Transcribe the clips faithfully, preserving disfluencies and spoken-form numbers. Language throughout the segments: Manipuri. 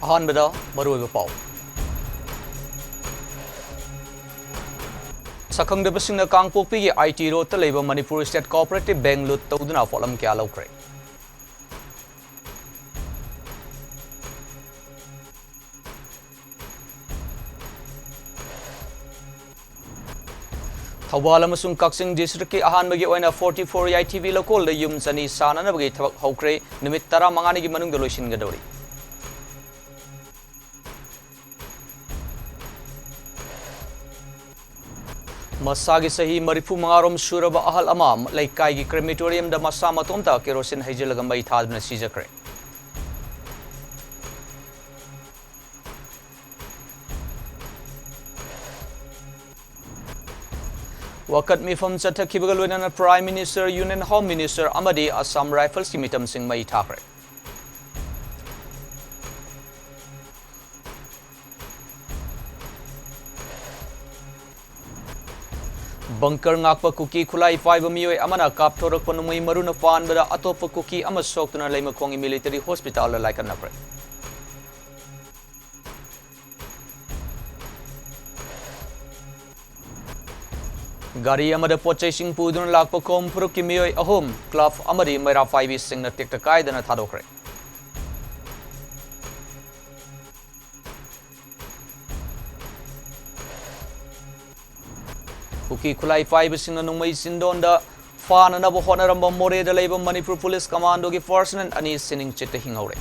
ꯑꯍꯥꯟꯕꯗ ꯃꯔꯨꯑꯣꯏꯕ ꯄꯥꯎ꯫ ꯁꯛꯈꯪꯗꯕꯁꯤꯡꯅ ꯀꯥꯡꯄꯣꯛꯄꯤꯒꯤ ꯑꯥꯏ ꯇꯤ ꯔꯣꯗꯇ ꯂꯩꯕ ꯃꯅꯤꯄꯨꯔ ꯁ꯭ꯇꯦꯠ ꯀꯣꯑꯣꯄꯔꯦꯇꯤꯚ ꯕꯦꯡꯛ ꯂꯨꯠ ꯇꯧꯗꯨꯅ ꯄꯣꯠꯂꯝ ꯀꯌꯥ ꯂꯧꯈ꯭ꯔꯦ꯫ ꯊꯧꯕꯥꯜ ꯑꯃꯁꯨꯡ ꯀꯛꯆꯤꯡ ꯗꯤꯁꯇ꯭ꯔꯤꯛꯀꯤ ꯑꯍꯥꯟꯕꯒꯤ ꯑꯣꯏꯅ forty four ꯌꯥꯏꯊꯤꯕꯤ ꯂꯧꯀꯣꯜꯗ ꯌꯨꯝ ꯆꯅꯤ ꯁꯥꯅꯅꯕꯒꯤ ꯊꯕꯛ ꯍꯧꯈ꯭ꯔꯦ꯫ ꯅꯨꯃꯤꯠ ꯇꯔꯥꯃꯉꯥꯅꯤꯒꯤ ꯃꯅꯨꯡꯗ ꯂꯣꯏꯁꯤꯟꯒꯗꯧꯔꯤ꯫ ꯃꯁꯥꯒꯤ ꯆꯍꯤ ꯃꯔꯤꯐꯨ ꯃꯉꯥꯔꯣꯝ ꯁꯨꯔꯕ ꯑꯍꯜ ꯑꯃ ꯂꯩꯀꯥꯏꯒꯤ ꯀ꯭ꯔꯦꯃꯦꯇꯣꯔꯤꯌꯝꯗ ꯃꯁꯥ ꯃꯇꯣꯝꯇ ꯀꯦꯔꯣꯁꯤꯟ ꯍꯩꯖꯤꯜꯂꯒ ꯃꯩ ꯊꯥꯗꯨꯅ ꯁꯤꯖꯈ꯭ꯔꯦ꯫ ꯋꯥꯀꯠ ꯃꯤꯐꯝ ꯆꯠꯊꯈꯤꯕꯒ ꯂꯣꯏꯅꯅ Prime Minister, Union Home Minister ꯑꯃꯗꯤ Assam Riflesꯀꯤ ꯃꯤꯇꯝꯁꯤꯡ ꯃꯩ ꯊꯥꯈ꯭ꯔꯦ꯫ ꯕꯪꯀꯔ ꯉꯥꯛꯄ ꯀꯨꯀꯤ ꯈꯨꯠꯂꯥꯏ ꯄꯥꯏꯕ ꯃꯤꯑꯣꯏ ꯑꯃꯅ ꯀꯥꯞꯊꯣꯔꯛꯄ ꯅꯣꯡꯃꯩ ꯃꯔꯨꯅ ꯄꯥꯟꯕꯗ ꯑꯇꯣꯞꯄ ꯀꯨꯀꯤ ꯑꯃ ꯁꯣꯛꯇꯨꯅ ꯂꯩꯃꯈꯣꯡꯒꯤ ꯃꯤꯂꯤꯇꯔꯤ ꯍꯣꯁꯄꯤꯇꯥꯜꯗ ꯂꯥꯏꯀꯠꯅꯈ꯭ꯔꯦ꯫ ꯒꯥꯔꯤ ꯑꯃꯗ ꯄꯣꯠ ꯆꯩꯁꯤꯡ ꯄꯨꯗꯨꯅ ꯂꯥꯛꯄ ꯈꯣꯝ ꯐꯨꯔꯨꯞꯀꯤ ꯃꯤꯑꯣꯏ ꯑꯍꯨꯝ ꯀ꯭ꯂꯕ ꯑꯃꯗꯤ ꯃꯩꯔꯥ ꯄꯥꯏꯕꯤꯁꯤꯡꯅ ꯇꯦꯛꯇ ꯀꯥꯏꯗꯅ ꯊꯥꯗꯣꯛꯈ꯭ꯔꯦ꯫ ꯀꯨꯀꯤ ꯈꯨꯠꯂꯥꯏ ꯄꯥꯏꯕꯁꯤꯡꯅ ꯅꯣꯡꯃꯩ ꯆꯤꯟꯗꯣꯟꯗ ꯐꯥꯅꯅꯕ ꯍꯣꯠꯅꯔꯝꯕ ꯃꯣꯔꯦꯗ ꯂꯩꯕ ꯃꯅꯤꯄꯨꯔ ꯄꯨꯂꯤꯁ ꯀꯃꯥꯟꯗꯣꯒꯤ ꯐꯣꯔꯁꯃꯦꯟ ꯑꯅꯤ ꯁꯤꯅꯤꯡ ꯆꯤꯠꯇ ꯍꯤꯡꯍꯧꯔꯦ꯫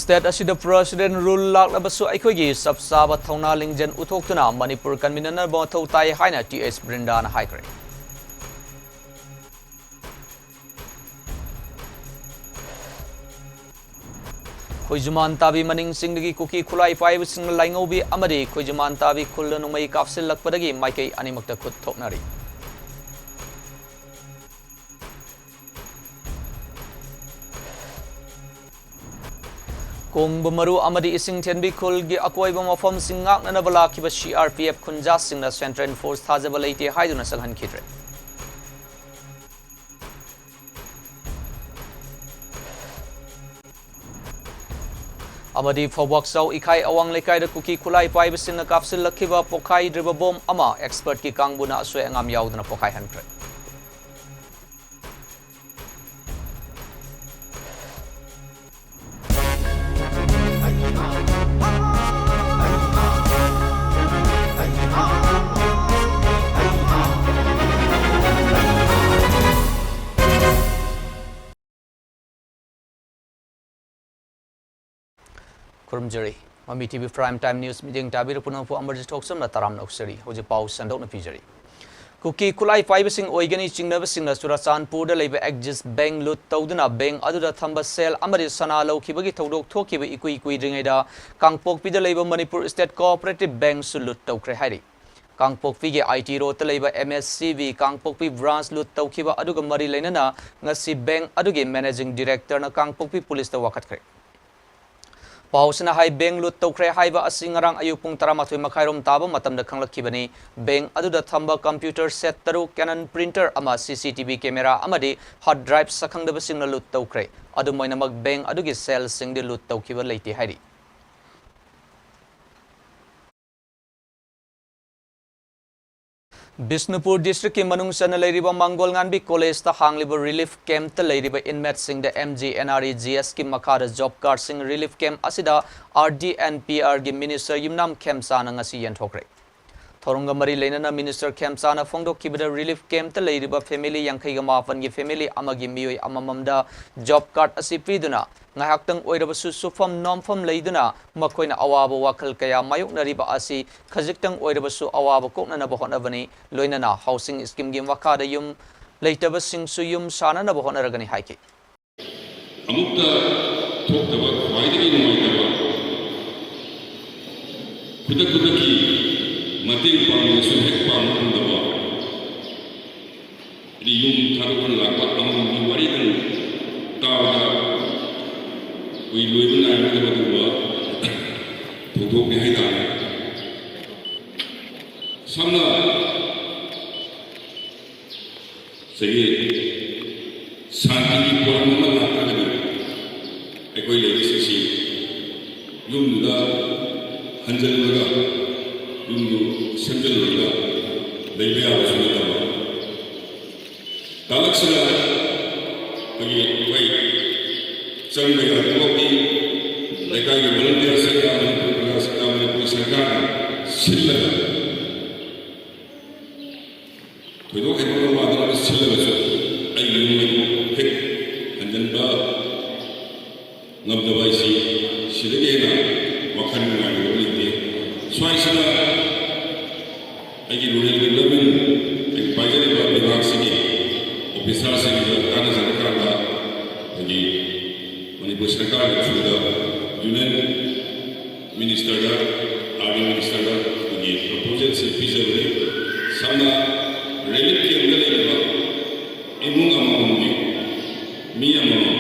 ꯁ꯭ꯇꯦꯠ ꯑꯁꯤꯗ ꯄ꯭ꯔꯁꯤꯗꯦꯟ ꯔꯨꯜ ꯂꯥꯛꯂꯕꯁꯨ ꯑꯩꯈꯣꯏꯒꯤ ꯆꯞ ꯆꯥꯕ ꯊꯧꯅꯥ ꯂꯤꯡꯖꯦꯜ ꯎꯠꯊꯣꯛꯇꯨꯅ ꯃꯅꯤꯄꯨꯔ ꯀꯟꯃꯤꯟꯅꯅꯕ ꯃꯊꯧ ꯇꯥꯏ ꯍꯥꯏꯅ ꯇꯤ ꯑꯦꯁ ꯕ꯭ꯔꯤꯟꯗꯥꯅ ꯍꯥꯏꯈ꯭ꯔꯦ꯫ ꯈꯣꯏꯖꯨꯃꯥꯟ ꯇꯥꯕꯤ ꯃꯅꯤꯡ ꯆꯤꯡꯗꯒꯤ ꯀꯨꯀꯤ ꯈꯨꯠꯂꯥꯏ ꯄꯥꯏꯕꯁꯤꯡꯅ ꯂꯥꯏꯉꯧꯕꯤ ꯑꯃꯗꯤ ꯈꯣꯏꯖꯨꯃꯥꯟ ꯇꯥꯕꯤ ꯈꯨꯜꯗ ꯅꯣꯡꯃꯩ ꯀꯥꯞꯁꯤꯜꯂꯛꯄꯗꯒꯤ ꯃꯥꯏꯀꯩ ꯑꯅꯤꯃꯛꯇ ꯈꯨꯠ ꯊꯣꯛꯅꯔꯤ꯫ ꯀꯣꯡꯕ ꯃꯔꯨ ꯑꯃꯗꯤ ꯏꯁꯤꯡ ꯊꯦꯟꯕꯤ ꯈꯨꯜꯒꯤ ꯑꯀꯣꯏꯕ ꯃꯐꯝꯁꯤꯡ ꯉꯥꯛꯅꯅꯕ ꯂꯥꯛꯈꯤꯕ ꯁꯤ ꯑꯥꯔ ꯄꯤ ꯑꯦꯐ ꯈꯨꯟꯖꯥꯁꯤꯡꯅ ꯁꯦꯟꯇ꯭ꯔꯦꯜ ꯐꯣꯔꯁ ꯊꯥꯖꯕ ꯂꯩꯇꯦ ꯍꯥꯏꯗꯨꯅ ꯆꯪꯍꯟꯈꯤꯗ꯭ꯔꯦ꯫ ꯑꯃꯗꯤ ꯐꯧꯕꯥꯛꯆꯥꯎ ꯏꯈꯥꯏ ꯑꯋꯥꯡ ꯂꯩꯀꯥꯏꯗ ꯀꯨꯀꯤ ꯈꯨꯠꯂꯥꯏ ꯄꯥꯏꯕꯁꯤꯡꯅ ꯀꯥꯞꯁꯤꯜꯂꯛꯈꯤꯕ ꯄꯣꯈꯥꯏꯗ꯭ꯔꯤꯕ ꯕꯣꯝ ꯑꯃ ꯑꯦꯛꯁꯄꯔꯠꯀꯤ ꯀꯥꯡꯕꯨꯅ ꯑꯁꯣꯏ ꯑꯉꯥꯝ ꯌꯥꯎꯗꯅ ꯄꯣꯈꯥꯏꯍꯟꯈ꯭ꯔꯦ꯫ ꯈꯨꯔꯨꯝꯖꯔꯤ꯫ ꯃꯃꯤ T V Prime Time News ꯃꯤꯠꯌꯦꯡ ꯇꯥꯕꯤꯔꯤꯕ ꯄꯨꯝꯅꯃꯛꯄꯨ ꯑꯃꯔꯖꯤꯠ ꯊꯣꯛꯆꯝꯅ ꯇꯔꯥꯝꯅ ꯑꯣꯛꯆꯔꯤ꯫ ꯍꯧꯖꯤꯛ ꯄꯥꯎ ꯁꯟꯗꯣꯛꯅ ꯄꯤꯖꯔꯤ꯫ ꯀꯨꯀꯤ ꯈꯨꯠꯂꯥꯏ ꯄꯥꯏꯕꯁꯤꯡ ꯑꯣꯏꯒꯅꯤ ꯆꯤꯡꯅꯕꯁꯤꯡꯅ ꯆꯨꯔꯥꯆꯥꯟꯄꯨꯔꯗ ꯂꯩꯕ ꯑꯦꯛꯖꯤꯁ ꯕꯦꯡꯛ ꯂꯨꯠ ꯇꯧꯗꯨꯅ ꯕꯦꯡꯛ ꯑꯗꯨꯗ ꯊꯝꯕ ꯁꯦꯜ ꯑꯃꯗꯤ ꯁꯅꯥ ꯂꯧꯈꯤꯕꯒꯤ ꯊꯧꯗꯣꯛ ꯊꯣꯛꯈꯤꯕ ꯏꯀꯨꯏ ꯀꯨꯏꯗ꯭ꯔꯤꯉꯩꯗ ꯀꯥꯡꯄꯣꯛꯄꯤꯗ ꯂꯩꯕ ꯃꯅꯤꯄꯨꯔ ꯁ꯭ꯇꯦꯠ ꯀꯣꯑꯣꯄꯔꯦꯇꯤꯚ ꯕꯦꯡꯛꯁꯨ ꯂꯨꯠ ꯇꯧꯈ꯭ꯔꯦ ꯍꯥꯏꯔꯤ꯫ ꯀꯥꯡꯄꯣꯛꯄꯤꯒꯤ ꯑꯥꯏ ꯇꯤ ꯔꯣꯗꯇ ꯂꯩꯕ ꯑꯦꯝ ꯑꯦꯁ ꯁꯤ ꯕꯤ ꯀꯥꯡꯄꯣꯛꯄꯤ ꯕ꯭ꯔꯥꯟꯆ ꯂꯨꯠ ꯇꯧꯈꯤꯕ ꯑꯗꯨꯒ ꯃꯔꯤ ꯂꯩꯅꯅ ꯉꯁꯤ ꯕꯦꯡꯛ ꯑꯗꯨꯒꯤ ꯃꯦꯅꯦꯖꯤꯡ ꯗꯤꯔꯦꯛꯇꯔꯅ ꯀꯥꯡꯄꯣꯛꯄꯤ ꯄꯨꯂꯤꯁꯇ ꯋꯥꯀꯠꯈ꯭ꯔꯦ꯫ ꯄꯥꯎꯁꯤꯅ ꯍꯥꯏ, ꯕꯦꯡꯛ ꯂꯨꯠ ꯇꯧꯈ꯭ꯔꯦ ꯍꯥꯏꯕ ꯑꯁꯤ ꯉꯔꯥꯡ ꯑꯌꯨꯛ ꯄꯨꯡ ꯇꯔꯥꯃꯥꯊꯣꯏ ꯃꯈꯥꯏꯔꯣꯝ ꯇꯥꯕ ꯃꯇꯝꯗ ꯈꯪꯂꯛꯈꯤꯕꯅꯤ꯫ ꯕꯦꯡꯛ ꯑꯗꯨꯗ ꯊꯝꯕ ꯀꯝꯄ꯭ꯌꯨꯇꯔ ꯁꯦꯠ ꯇꯔꯨꯛ, Canon printer ꯑꯃ, ꯁꯤ ꯁꯤ ꯇꯤ ꯚꯤ ꯀꯦꯃꯦꯔꯥ ꯑꯃꯗꯤ ꯍꯥꯔꯗ ꯗ꯭ꯔꯥꯏꯚ ꯁꯛꯈꯪꯗꯕꯁꯤꯡꯅ ꯂꯨꯠ ꯇꯧꯈ꯭ꯔꯦ꯫ ꯑꯗꯨꯝ ꯑꯣꯏꯅꯃꯛ, ꯕꯦꯡꯛ ꯑꯗꯨꯒꯤ ꯁꯦꯜꯁꯤꯡꯗꯤ ꯂꯨꯠ ꯇꯧꯈꯤꯕ ꯂꯩꯇꯦ ꯍꯥꯏꯔꯤ꯫ ꯕꯤꯁꯅꯨꯄꯨꯔ ꯗꯤꯁꯇ꯭ꯔꯤꯛꯀꯤ ꯃꯅꯨꯡ ꯆꯟꯅ ꯂꯩꯔꯤꯕ ꯃꯪꯒꯣꯜꯉꯥꯟꯕꯤ ꯀꯣꯂꯦꯖꯇ ꯍꯥꯡꯂꯤꯕ ꯔꯤꯂꯤꯐ ꯀꯦꯝꯞꯇ ꯂꯩꯔꯤꯕ ꯏꯟꯃꯦꯠꯁꯤꯡꯗ M G N R E G ꯑꯦꯁꯀꯤ ꯃꯈꯥꯗ ꯖꯣꯕ ꯀꯥꯔꯗꯁꯤꯡ ꯔꯤꯂꯤꯐ ꯀꯦꯝꯞ ꯑꯁꯤꯗ ꯑꯥꯔ ꯗꯤ ꯑꯦꯟ ꯄꯤ ꯑꯥꯔꯒꯤ ꯃꯤꯅꯤꯁꯇꯔ ꯌꯨꯝꯅꯥꯝ ꯈꯦꯝꯆꯥꯅ ꯉꯁꯤ ꯌꯦꯟꯊꯣꯛꯈ꯭ꯔꯦ꯫ ꯊꯧꯔꯝꯒ ꯃꯔꯤ ꯂꯩꯅꯅ ꯃꯤꯅꯤꯁꯇꯔ ꯈꯦꯝꯆꯥꯅ ꯐꯣꯡꯗꯣꯛꯈꯤꯕꯗ, ꯔꯤꯂꯤꯐ ꯀꯦꯝꯞꯇ ꯂꯩꯔꯤꯕ ꯐꯦꯃꯤꯂꯤ ꯌꯥꯡꯈꯩꯒ ꯃꯥꯄꯟꯒꯤ ꯐꯦꯃꯤꯂꯤ ꯑꯃꯒꯤ ꯃꯤꯑꯣꯏ ꯑꯃꯃꯝꯗ ꯖꯣꯕ ꯀꯥꯔꯗ ꯑꯁꯤ ꯄꯤꯗꯨꯅ ꯉꯥꯏꯍꯥꯛꯇꯪ ꯑꯣꯏꯔꯕꯁꯨ ꯁꯨꯐꯝ ꯅꯣꯝꯐꯝ ꯂꯩꯗꯨꯅ ꯃꯈꯣꯏꯅ ꯑꯋꯥꯕ ꯋꯥꯈꯜ ꯀꯌꯥ ꯃꯥꯌꯣꯛꯅꯔꯤꯕ ꯑꯁꯤ ꯈꯖꯤꯛꯇꯪ ꯑꯣꯏꯔꯕꯁꯨ ꯑꯋꯥꯕ ꯀꯣꯛꯅꯅꯕ ꯍꯣꯠꯅꯕꯅꯤ, ꯂꯣꯏꯅꯅ ꯍꯥꯎꯁꯤꯡ ꯁ꯭ꯀꯤꯝꯒꯤ ꯃꯈꯥꯗ ꯌꯨꯝ ꯂꯩꯇꯕꯁꯤꯡꯁꯨ ꯌꯨꯝ ꯁꯥꯅꯅꯕ ꯍꯣꯠꯅꯔꯒꯅꯤ ꯍꯥꯏꯈꯤ꯫ ꯑꯃꯨꯛꯇ ꯊꯣꯛꯇꯕ ꯈ꯭ꯋꯥꯏꯗꯒꯤ ꯅꯨꯡꯉꯥꯏꯇꯕ, ꯈꯨꯗꯛ ꯈꯨꯗꯛꯀꯤ ꯃꯇꯦꯡ ꯄꯥꯡꯕꯗꯁꯨ ꯍꯦꯛ ꯄꯥꯡꯕ ꯉꯝꯗꯕ, ꯍꯥꯏꯗꯤ ꯌꯨꯝ ꯊꯥꯗꯣꯛꯇꯨꯅ ꯂꯥꯛꯄ ꯑꯃꯃꯝꯒꯤ ꯋꯥꯔꯤꯗꯪ ꯇꯥꯕꯗ ꯑꯩꯈꯣꯏ ꯂꯣꯏꯕ ꯅꯥꯏꯔꯣꯏꯗꯕ ꯑꯗꯨꯒꯨꯝꯕ ꯊꯧꯗꯣꯛꯅꯤ ꯍꯥꯏꯇꯥꯔꯦ꯫ ꯁꯝꯅ ꯉꯁꯥꯏꯒꯤ ꯁꯥꯟꯇꯤꯒꯤ ꯄꯣꯔꯝ ꯑꯃ ꯂꯥꯛꯇ꯭ꯔꯒꯗꯤ ꯑꯩꯈꯣꯏ ꯂꯩꯔꯤꯁꯤꯡꯁꯤ ꯌꯨꯝꯗꯨꯗ ꯍꯟꯖꯤꯜꯂꯒ ꯌꯨꯝꯗꯨ ꯁꯦꯝꯖꯤꯜꯂꯒ ꯂꯩꯕ ꯌꯥꯕꯁꯨ ꯅꯠꯇꯕ꯫ ꯇꯥꯂꯛꯁꯤꯗ ꯑꯩꯈꯣꯏꯒꯤ ꯑꯩꯈꯣꯏ ꯆꯪꯕ ꯌꯥꯗꯕꯒꯤ ꯂꯩꯀꯥꯏꯒꯤ ꯚꯣꯂꯨꯟꯇꯤꯌꯔꯁꯤꯡꯒ ꯃꯅꯤꯄꯨꯔ ꯄ꯭ꯔꯖꯥꯁꯤꯡꯒ ꯃꯅꯤꯄꯨꯔ ꯁꯔꯀꯥꯔꯅ ꯁꯤꯜꯂꯒ ꯊꯣꯏꯗꯣꯛ ꯍꯦꯟꯗꯣꯛꯅ ꯋꯥꯗꯅ ꯁꯤꯜꯂꯒꯁꯨ ꯑꯩꯒꯤ ꯌꯨꯝ ꯑꯗꯨ ꯍꯦꯛ ꯍꯟꯖꯤꯟꯕ ꯉꯝꯗꯕ ꯍꯥꯏꯁꯤ ꯁꯤꯗꯒꯤ ꯍꯦꯟꯅ ꯋꯥꯈꯜ ꯅꯨꯡꯉꯥꯏꯒꯗꯕ ꯂꯩꯇꯦ꯫ ꯁ꯭ꯋꯥꯏꯁꯤꯗ ꯑꯩꯒꯤ ꯔꯨꯔꯦꯜ ꯗꯤꯕ꯭ꯂꯞꯃꯦꯟ ꯑꯩꯒꯤ ꯄꯥꯏꯖꯔꯤꯕ ꯂꯩꯕꯥꯛꯁꯤꯒꯤ ꯑꯣꯐꯤꯁꯥꯔꯁꯤꯡꯒ ꯇꯥꯟꯅꯖꯔꯀꯥꯟꯗ ꯑꯩꯈꯣꯏꯒꯤ ꯃꯅꯤꯄꯨꯔ ꯁꯔꯀꯥꯔꯒꯤ ꯊ꯭ꯔꯨꯗ ꯌꯨꯅꯤꯌꯟ ꯃꯤꯅꯤꯁꯇꯔꯗ, ꯑꯥꯔ ꯗꯤ ꯃꯤꯅꯤꯁꯇꯔꯗ ꯑꯩꯈꯣꯏꯒꯤ ꯄ꯭ꯔꯄꯣꯖꯦꯜꯁꯤ ꯄꯤꯖꯕꯅꯤ꯫ ꯁꯝꯅ ꯔꯤꯂꯤꯐ ꯀꯦꯝꯞꯇ ꯂꯩꯔꯤꯕ ꯏꯃꯨꯡ ꯑꯃꯃꯝꯒꯤ ꯃꯤ ꯑꯃꯃꯝ,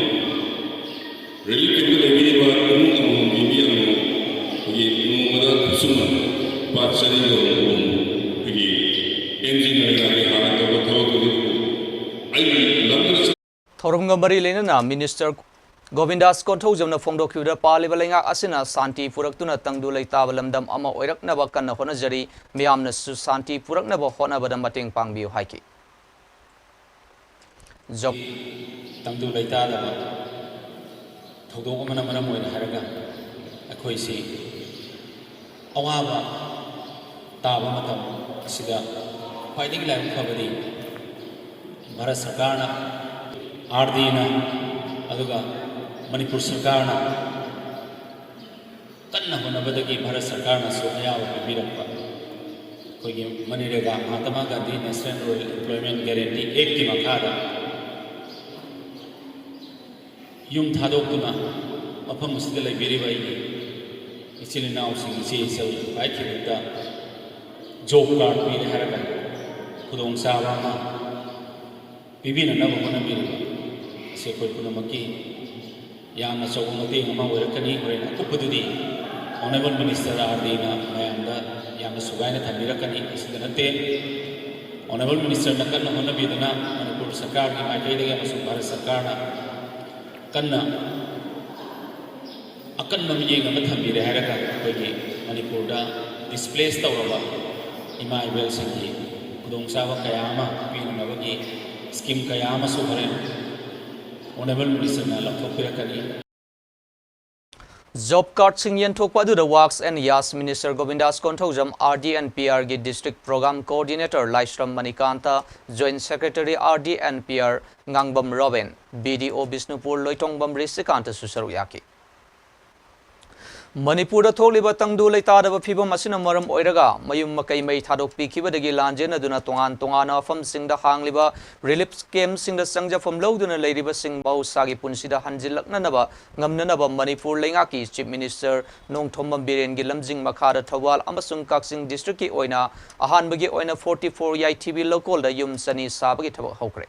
ꯔꯤꯂꯤꯐ ꯀꯦꯝꯞꯇ ꯂꯩꯕꯤꯔꯤꯕ ꯏꯃꯨꯡ ꯑꯃꯃꯝꯒꯤ ꯃꯤ ꯑꯃꯃꯝ ꯑꯩꯈꯣꯏꯒꯤ ꯅꯣꯡꯃꯗ ꯈꯨꯠꯁꯨꯃꯟ ꯂꯨꯄꯥ ꯆꯅꯤꯒ ꯍꯨꯝꯐꯨ ꯑꯩꯈꯣꯏꯒꯤ ꯑꯦꯝ ꯖꯤ ꯅꯔꯦꯒꯥꯒꯤ ꯍꯥꯟꯅ ꯇꯧꯕ ꯊꯕꯛꯇꯨꯗꯤ ꯑꯩꯒꯤ ꯂꯝꯗꯨꯗ ꯆꯠ- ꯊꯧꯔꯝꯒ ꯃꯔꯤ ꯂꯩꯅꯅ ꯃꯤꯅꯤꯁꯇꯔ ꯒꯣꯕꯤꯟꯗꯥꯁ ꯀꯣꯟꯊꯧꯖꯝꯅ ꯐꯣꯡꯗꯣꯛꯈꯤꯕꯗ, ꯄꯥꯜꯂꯤꯕ ꯂꯩꯉꯥꯛ ꯑꯁꯤꯅ ꯁꯥꯟꯇꯤ ꯄꯨꯔꯛꯇꯨꯅ ꯇꯪꯗꯨ ꯂꯩꯇꯥꯕ ꯂꯝꯗꯝ ꯑꯃ ꯑꯣꯏꯔꯛꯅꯕ ꯀꯟꯅ ꯍꯣꯠꯅꯖꯔꯤ꯫ ꯃꯤꯌꯥꯝꯅꯁꯨ ꯁꯥꯟꯇꯤ ꯄꯨꯔꯛꯅꯕ ꯍꯣꯠꯅꯕꯗ ꯃꯇꯦꯡ ꯄꯥꯡꯕꯤꯌꯨ ꯍꯥꯏꯈꯤ꯫ ꯖꯣꯛ- ꯇꯪꯗꯨ ꯂꯩꯇꯥꯗꯕ ꯊꯧꯗꯣꯛ ꯑꯃꯅ ꯃꯔꯝ ꯑꯣꯏꯅ ꯍꯥꯏꯔꯒ ꯑꯩꯈꯣꯏꯁꯤ ꯑꯋꯥꯕ ꯇꯥꯕ ꯃꯇꯝ ꯑꯁꯤꯗ ꯈ꯭ꯋꯥꯏꯗꯒꯤ ꯂꯥꯏꯕꯛ ꯐꯕꯗꯤ ꯚꯥꯔꯠ ꯁꯔꯀꯥꯔꯅ, ꯑꯥꯔ ꯗꯤꯅ, ꯑꯗꯨꯒ ꯃꯅꯤꯄꯨꯔ ꯁꯔꯀꯥꯔꯅ ꯀꯟꯅ ꯍꯣꯠꯅꯕꯗꯒꯤ ꯚꯥꯔꯠ ꯁꯔꯀꯥꯔꯅꯁꯨ ꯑꯌꯥꯕ ꯄꯤꯕꯤꯔꯛꯄ ꯑꯩꯈꯣꯏꯒꯤ MNREGA, Mahatma Gandhi national rural employment guarantee ꯑꯦꯛꯀꯤ ꯃꯈꯥꯗ ꯌꯨꯝ ꯊꯥꯗꯣꯛꯇꯨꯅ ꯃꯐꯝ ꯑꯁꯤꯗ ꯂꯩꯕꯤꯔꯤꯕ ꯑꯩꯒꯤ ꯏꯆꯤꯜ ꯏꯅꯥꯎꯁꯤꯡ, ꯏꯆꯦ ꯏꯆꯜ ꯍꯥꯏꯈꯤꯕꯗ ꯖꯣꯕ ꯀꯥꯔꯗ ꯄꯤꯔꯦ ꯍꯥꯏꯔꯒ ꯈꯨꯗꯣꯡꯆꯥꯕ ꯑꯃ ꯄꯤꯕꯤꯅꯅꯕ ꯍꯣꯠꯅꯕꯤꯔꯤꯕ ꯑꯁꯤ ꯑꯩꯈꯣꯏ ꯄꯨꯝꯅꯃꯛꯀꯤ ꯌꯥꯝꯅ ꯑꯆꯧꯕ ꯃꯇꯦꯡ ꯑꯃ ꯑꯣꯏꯔꯛꯀꯅꯤ꯫ ꯍꯣꯔꯦꯟ ꯑꯀꯨꯞꯄꯗꯨꯗꯤ ꯑꯣꯅꯔꯦꯕꯜ ꯃꯤꯅꯤꯁꯇꯔ ꯑꯥꯔ ꯗꯤꯅ ꯃꯌꯥꯝꯗ ꯌꯥꯝꯅ ꯁꯨꯒꯥꯏꯅ ꯊꯝꯕꯤꯔꯛꯀꯅꯤ꯫ ꯑꯁꯤꯗ ꯅꯠꯇꯦ, ꯑꯣꯅꯔꯦꯕꯜ ꯃꯤꯅꯤꯁꯇꯔꯅ ꯀꯟꯅ ꯍꯣꯠꯅꯕꯤꯗꯨꯅ ꯃꯅꯤꯄꯨꯔ ꯁꯔꯀꯥꯔꯒꯤ ꯃꯥꯏꯀꯩꯗꯒꯤ ꯑꯃꯁꯨꯡ ꯚꯥꯔꯠ ꯁꯔꯀꯥꯔꯅ ꯀꯟꯅ ꯑꯀꯟꯕ ꯃꯤꯠꯌꯦꯡ ꯑꯃ ꯊꯝꯕꯤꯔꯦ ꯍꯥꯏꯔꯒ ꯑꯩꯈꯣꯏꯒꯤ ꯃꯅꯤꯄꯨꯔꯗ ꯗꯤꯁꯄ꯭ꯂꯦꯁ ꯇꯧꯔꯕ ꯏꯃꯥ ꯏꯕꯦꯜꯁꯤꯡꯒꯤ ꯈꯨꯗꯣꯡꯆꯥꯕ ꯀꯌꯥ ꯑꯃ ꯄꯤꯅꯅꯕꯒꯤ ꯁ꯭ꯀꯤꯝ ꯀꯌꯥ ꯑꯃꯁꯨ ꯍꯣꯔꯦꯟ ꯑꯣꯅꯔꯦꯕꯜ ꯃꯤꯅꯤꯁꯇꯔꯅ ꯂꯧꯊꯣꯛꯄꯤꯔꯛꯀꯅꯤ꯫ ꯖꯣꯕ ꯀꯥꯔꯗꯁꯤꯡ ꯌꯦꯟꯊꯣꯛꯄ ꯑꯗꯨꯗ Works and Yaas Minister Govindas Konthoujam, R D and P R ꯒꯤ District Program Coordinator Laishram Manikanta, Joint Secretary R D and P R Ngangbam Robin, B D O Bishnupur Loitongbam ꯔꯤꯁꯤꯀꯥꯟꯇꯁꯨ ꯁꯔꯨꯛ ꯌꯥꯈꯤ꯫ ꯃꯅꯤꯄꯨꯔꯗ ꯊꯣꯛꯂꯤꯕ ꯇꯪꯗꯨ ꯂꯩꯇꯥꯗꯕ ꯐꯤꯕꯝ ꯑꯁꯤꯅ ꯃꯔꯝ ꯑꯣꯏꯔꯒ ꯃꯌꯨꯝ ꯃꯀꯩ ꯃꯩ ꯊꯥꯗꯣꯛꯄꯤꯈꯤꯕꯗꯒꯤ ꯂꯥꯟꯖꯦꯟꯅꯗꯨꯅ ꯇꯣꯉꯥꯟ ꯇꯣꯉꯥꯟꯕ ꯃꯐꯝꯁꯤꯡꯗ ꯍꯥꯡꯂꯤꯕ ꯔꯤꯂꯤꯐ ꯀꯦꯝꯞꯁꯤꯡꯗ ꯆꯪꯖꯐꯝ ꯂꯧꯗꯨꯅ ꯂꯩꯔꯤꯕꯁꯤꯡ ꯃꯍꯧꯁꯥꯒꯤ ꯄꯨꯟꯁꯤꯗ ꯍꯟꯖꯤꯜꯂꯛꯅꯅꯕ ꯉꯝꯅꯅꯕ ꯃꯅꯤꯄꯨꯔ ꯂꯩꯉꯥꯛꯀꯤ ꯆꯤꯐ ꯃꯤꯅꯤꯁꯇꯔ ꯅꯣꯡꯊꯣꯝꯕꯝ ꯕꯤꯔꯦꯟꯒꯤ ꯂꯝꯖꯤꯡ ꯃꯈꯥꯗ ꯊꯧꯕꯥꯜ ꯑꯃꯁꯨꯡ ꯀꯛꯆꯤꯡ ꯗꯤꯁꯇ꯭ꯔꯤꯛꯀꯤ ꯑꯣꯏꯅ ꯑꯍꯥꯟꯕꯒꯤ ꯑꯣꯏꯅ forty four ꯌꯥꯏꯊꯤꯕꯤ ꯂꯧꯀꯣꯜꯗ ꯌꯨꯝ ꯆꯅꯤ ꯁꯥꯕꯒꯤ ꯊꯕꯛ ꯍꯧꯈ꯭ꯔꯦ꯫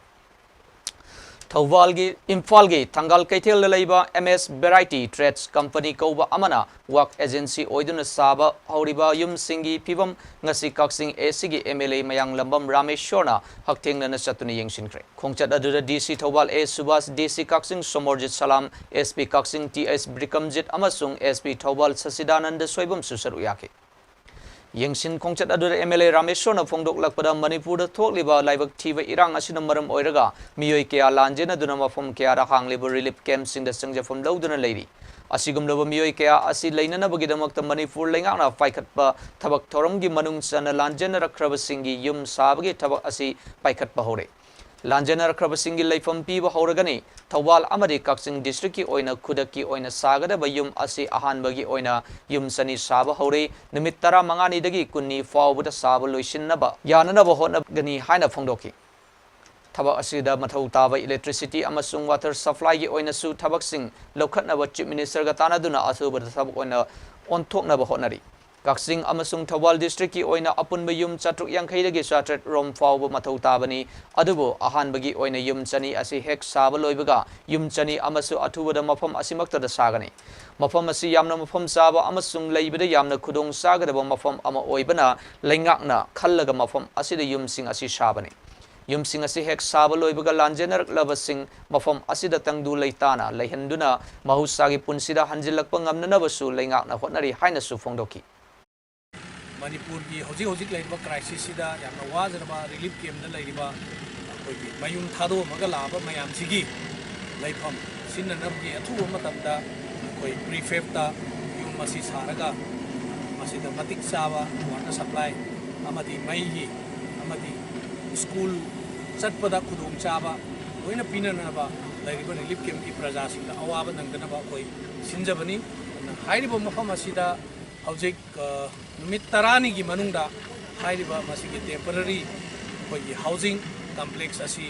ꯊꯧꯕꯥꯜꯒꯤ ꯏꯝꯐꯥꯜꯒꯤ ꯊꯪꯒꯥꯜ ꯀꯩꯊꯦꯜꯗ ꯂꯩꯕ M S Variety Trades Company ꯀꯧꯕ ꯑꯃꯅ ꯋꯥꯛ ꯑꯦꯖꯦꯟꯁꯤ ꯑꯣꯏꯗꯨꯅ ꯁꯥꯕ ꯍꯧꯔꯤꯕ ꯌꯨꯝꯁꯤꯡꯒꯤ ꯐꯤꯕꯝ ꯉꯁꯤ ꯀꯛꯆꯤꯡ A C ꯒꯤ M L A ꯃꯌꯥꯡꯂꯝꯕꯝ ꯔꯥꯃꯦꯁ꯭ꯋꯔꯅ ꯍꯛꯊꯦꯡꯅꯅ ꯆꯠꯇꯨꯅ ꯌꯦꯡꯁꯤꯟꯈ꯭ꯔꯦ꯫ ꯈꯣꯡꯆꯠ ꯑꯗꯨꯗ D C Thoubal A Subhas, D C Kakching Somorjit Salam, S P Kakching T H ꯕ꯭ꯔꯤꯀꯝꯖꯤꯠ ꯑꯃꯁꯨꯡ S P ꯊꯧꯕꯥꯜ ꯁꯆꯤꯗꯥꯅꯟꯗ ꯁꯣꯏꯕꯝꯁꯨ ꯁꯔꯨꯛ ꯌꯥꯈꯤ꯫ ꯌꯦꯡꯁꯤꯟ ꯈꯣꯡꯆꯠ ꯑꯗꯨꯗ M L A ꯔꯥꯃꯦꯁ꯭ꯋꯔꯅ ꯐꯣꯡꯗꯣꯛꯂꯛꯄꯗ ꯃꯅꯤꯄꯨꯔꯗ ꯊꯣꯛꯂꯤꯕ ꯂꯥꯏꯕꯛ ꯊꯤꯕ ꯏꯔꯥꯡ ꯑꯁꯤꯅ ꯃꯔꯝ ꯑꯣꯏꯔꯒ ꯃꯤꯑꯣꯏ ꯀꯌꯥ ꯂꯥꯟꯖꯦꯟꯅꯗꯨꯅ ꯃꯐꯝ ꯀꯌꯥꯗ ꯍꯥꯡꯂꯤꯕ ꯔꯤꯂꯤꯐ ꯀꯦꯝꯞꯁꯤꯡꯗ ꯆꯪꯖꯐꯝ ꯂꯧꯗꯨꯅ ꯂꯩꯔꯤ꯫ ꯑꯁꯤꯒꯨꯝꯂꯕ ꯃꯤꯑꯣꯏ ꯀꯌꯥ ꯑꯁꯤ ꯂꯩꯅꯅꯕꯒꯤꯗꯃꯛꯇ ꯃꯅꯤꯄꯨꯔ ꯂꯩꯉꯥꯛꯅ ꯄꯥꯏꯈꯠꯄ ꯊꯕꯛ ꯊꯧꯔꯝꯒꯤ ꯃꯅꯨꯡ ꯆꯟꯅ ꯂꯥꯟꯖꯦꯟꯅꯔꯛꯈ꯭ꯔꯕꯁꯤꯡꯒꯤ ꯌꯨꯝ ꯁꯥꯕꯒꯤ ꯊꯕꯛ ꯑꯁꯤ ꯄꯥꯏꯈꯠꯄ ꯍꯧꯔꯦ꯫ ꯂꯥꯟꯖꯦꯟꯅꯔꯛꯈ꯭ꯔꯕꯁꯤꯡꯒꯤ ꯂꯩꯐꯝ ꯄꯤꯕ ꯍꯧꯔꯒꯅꯤ꯫ ꯊꯧꯕꯥꯜ ꯑꯃꯗꯤ ꯀꯛꯆꯤꯡ ꯗꯤꯁꯇ꯭ꯔꯤꯛꯀꯤ ꯑꯣꯏꯅ ꯈꯨꯗꯛꯀꯤ ꯑꯣꯏꯅ ꯁꯥꯒꯗꯕ ꯌꯨꯝ ꯑꯁꯤ ꯑꯍꯥꯟꯕꯒꯤ ꯑꯣꯏꯅ ꯌꯨꯝ ꯆꯅꯤ ꯁꯥꯕ ꯍꯧꯔꯦ꯫ ꯅꯨꯃꯤꯠ ꯇꯔꯥꯃꯉꯥꯅꯤꯗꯒꯤ ꯀꯨꯟꯅꯤ ꯐꯥꯎꯕꯗ ꯁꯥꯕ ꯂꯣꯏꯁꯤꯟꯅꯕ ꯌꯥꯅꯅꯕ ꯍꯣꯠꯅꯒꯅꯤ ꯍꯥꯏꯅ ꯐꯣꯡꯗꯣꯛꯈꯤ꯫ ꯊꯕꯛ ꯑꯁꯤꯗ ꯃꯊꯧ ꯇꯥꯕ electricity ꯑꯃꯁꯨꯡ water supplyꯒꯤ ꯑꯣꯏꯅꯁꯨ ꯊꯕꯛꯁꯤꯡ ꯂꯧꯈꯠꯅꯕ ꯆꯤꯐ ꯃꯤꯅꯤꯁꯇꯔꯒ ꯇꯥꯟꯅꯗꯨꯅ ꯑꯊꯨꯕꯗ ꯊꯕꯛ ꯑꯣꯏꯅ ꯑꯣꯟꯊꯣꯛꯅꯕ ꯍꯣꯠꯅꯔꯤ꯫ ꯀꯛꯆꯤꯡ ꯑꯃꯁꯨꯡ ꯊꯧꯕꯥꯜ ꯗꯤꯁꯇ꯭ꯔꯤꯛꯀꯤ ꯑꯣꯏꯅ ꯑꯄꯨꯟꯕ ꯌꯨꯝ ꯆꯥꯇ꯭ꯔꯨꯛ ꯌꯥꯡꯈꯩꯗꯒꯤ ꯆꯥꯇ꯭ꯔꯦꯠ ꯔꯣꯝ ꯐꯥꯎꯕ ꯃꯊꯧ ꯇꯥꯕꯅꯤ꯫ ꯑꯗꯨꯕꯨ ꯑꯍꯥꯟꯕꯒꯤ ꯑꯣꯏꯅ ꯌꯨꯝ ꯆꯅꯤ ꯑꯁꯤ ꯍꯦꯛ ꯁꯥꯕ ꯂꯣꯏꯕꯒ ꯌꯨꯝ ꯆꯅꯤ ꯑꯃꯁꯨ ꯑꯊꯨꯕꯗ ꯃꯐꯝ ꯑꯁꯤꯃꯛꯇꯗ ꯁꯥꯒꯅꯤ꯫ ꯃꯐꯝ ꯑꯁꯤ ꯌꯥꯝꯅ ꯃꯐꯝ ꯆꯥꯕ ꯑꯃꯁꯨꯡ ꯂꯩꯕꯗ ꯌꯥꯝꯅ ꯈꯨꯗꯣꯡ ꯆꯥꯒꯗꯕ ꯃꯐꯝ ꯑꯃ ꯑꯣꯏꯕꯅ ꯂꯩꯉꯥꯛꯅ ꯈꯜꯂꯒ ꯃꯐꯝ ꯑꯁꯤꯗ ꯌꯨꯝꯁꯤꯡ ꯑꯁꯤ ꯁꯥꯕꯅꯤ꯫ ꯌꯨꯝꯁꯤꯡ ꯑꯁꯤ ꯍꯦꯛ ꯁꯥꯕ ꯂꯣꯏꯕꯒ ꯂꯥꯟꯖꯦꯟꯅꯔꯛꯂꯕꯁꯤꯡ ꯃꯐꯝ ꯑꯁꯤꯗ ꯇꯪꯗꯨ ꯂꯩꯇꯥꯅ ꯂꯩꯍꯟꯗꯨꯅ ꯃꯍꯧꯁꯥꯒꯤ ꯄꯨꯟꯁꯤꯗ ꯍꯟꯖꯤꯜꯂꯛꯄ ꯉꯝꯅꯅꯕꯁꯨ ꯂꯩꯉꯥꯛꯅ ꯍꯣꯠꯅꯔꯤ ꯍꯥꯏꯅꯁꯨ ꯐꯣꯡꯗꯣꯛꯈꯤ꯫ ꯃꯅꯤꯄꯨꯔꯒꯤ ꯍꯧꯖꯤꯛ ꯍꯧꯖꯤꯛ ꯂꯩꯔꯤꯕ crisis ꯁꯤꯗ ꯌꯥꯝꯅ ꯋꯥꯖꯔꯕ relief camp ꯇ ꯂꯩꯔꯤꯕ ꯑꯩꯈꯣꯏꯒꯤ ꯃꯌꯨꯝ ꯊꯥꯗꯣꯛꯑꯝꯃꯒ ꯂꯥꯛꯑꯕ ꯃꯌꯥꯝꯁꯤꯒꯤ ꯂꯩꯐꯝ ꯁꯤꯟꯅꯅꯕꯒꯤ ꯑꯊꯨꯕ ꯃꯇꯝꯗ ꯑꯩꯈꯣꯏ prefab ꯇ ꯌꯨꯝ ꯑꯁꯤ ꯁꯥꯔꯒ ꯃꯁꯤꯗ ꯃꯇꯤꯛ ꯆꯥꯕ water supply ꯑꯃꯗꯤ ꯃꯩꯒꯤ ꯑꯃꯗꯤ school ꯆꯠꯄꯗ ꯈꯨꯗꯣꯡꯆꯥꯕ ꯂꯣꯏꯅ ꯄꯤꯅꯅꯕ ꯂꯩꯔꯤꯕ relief camp ꯀꯤ ꯄ꯭ꯔꯖꯥꯁꯤꯡꯗ ꯑꯋꯥꯕ ꯅꯪꯗꯅꯕ ꯑꯩꯈꯣꯏ ꯁꯤꯟꯖꯕꯅꯤ꯫ ꯑꯗꯨꯅ ꯍꯥꯏꯔꯤꯕ ꯃꯐꯝ ꯑꯁꯤꯗ ꯍꯧꯖꯤꯛ, ꯑ, ꯅꯨꯃꯤꯠ ꯇꯔꯥꯅꯤꯒꯤ ꯃꯅꯨꯡꯗ ꯍꯥꯏꯔꯤꯕ ꯃꯁꯤꯒꯤ temporary ꯑꯩꯈꯣꯏꯒꯤ housing complex ꯑꯁꯤ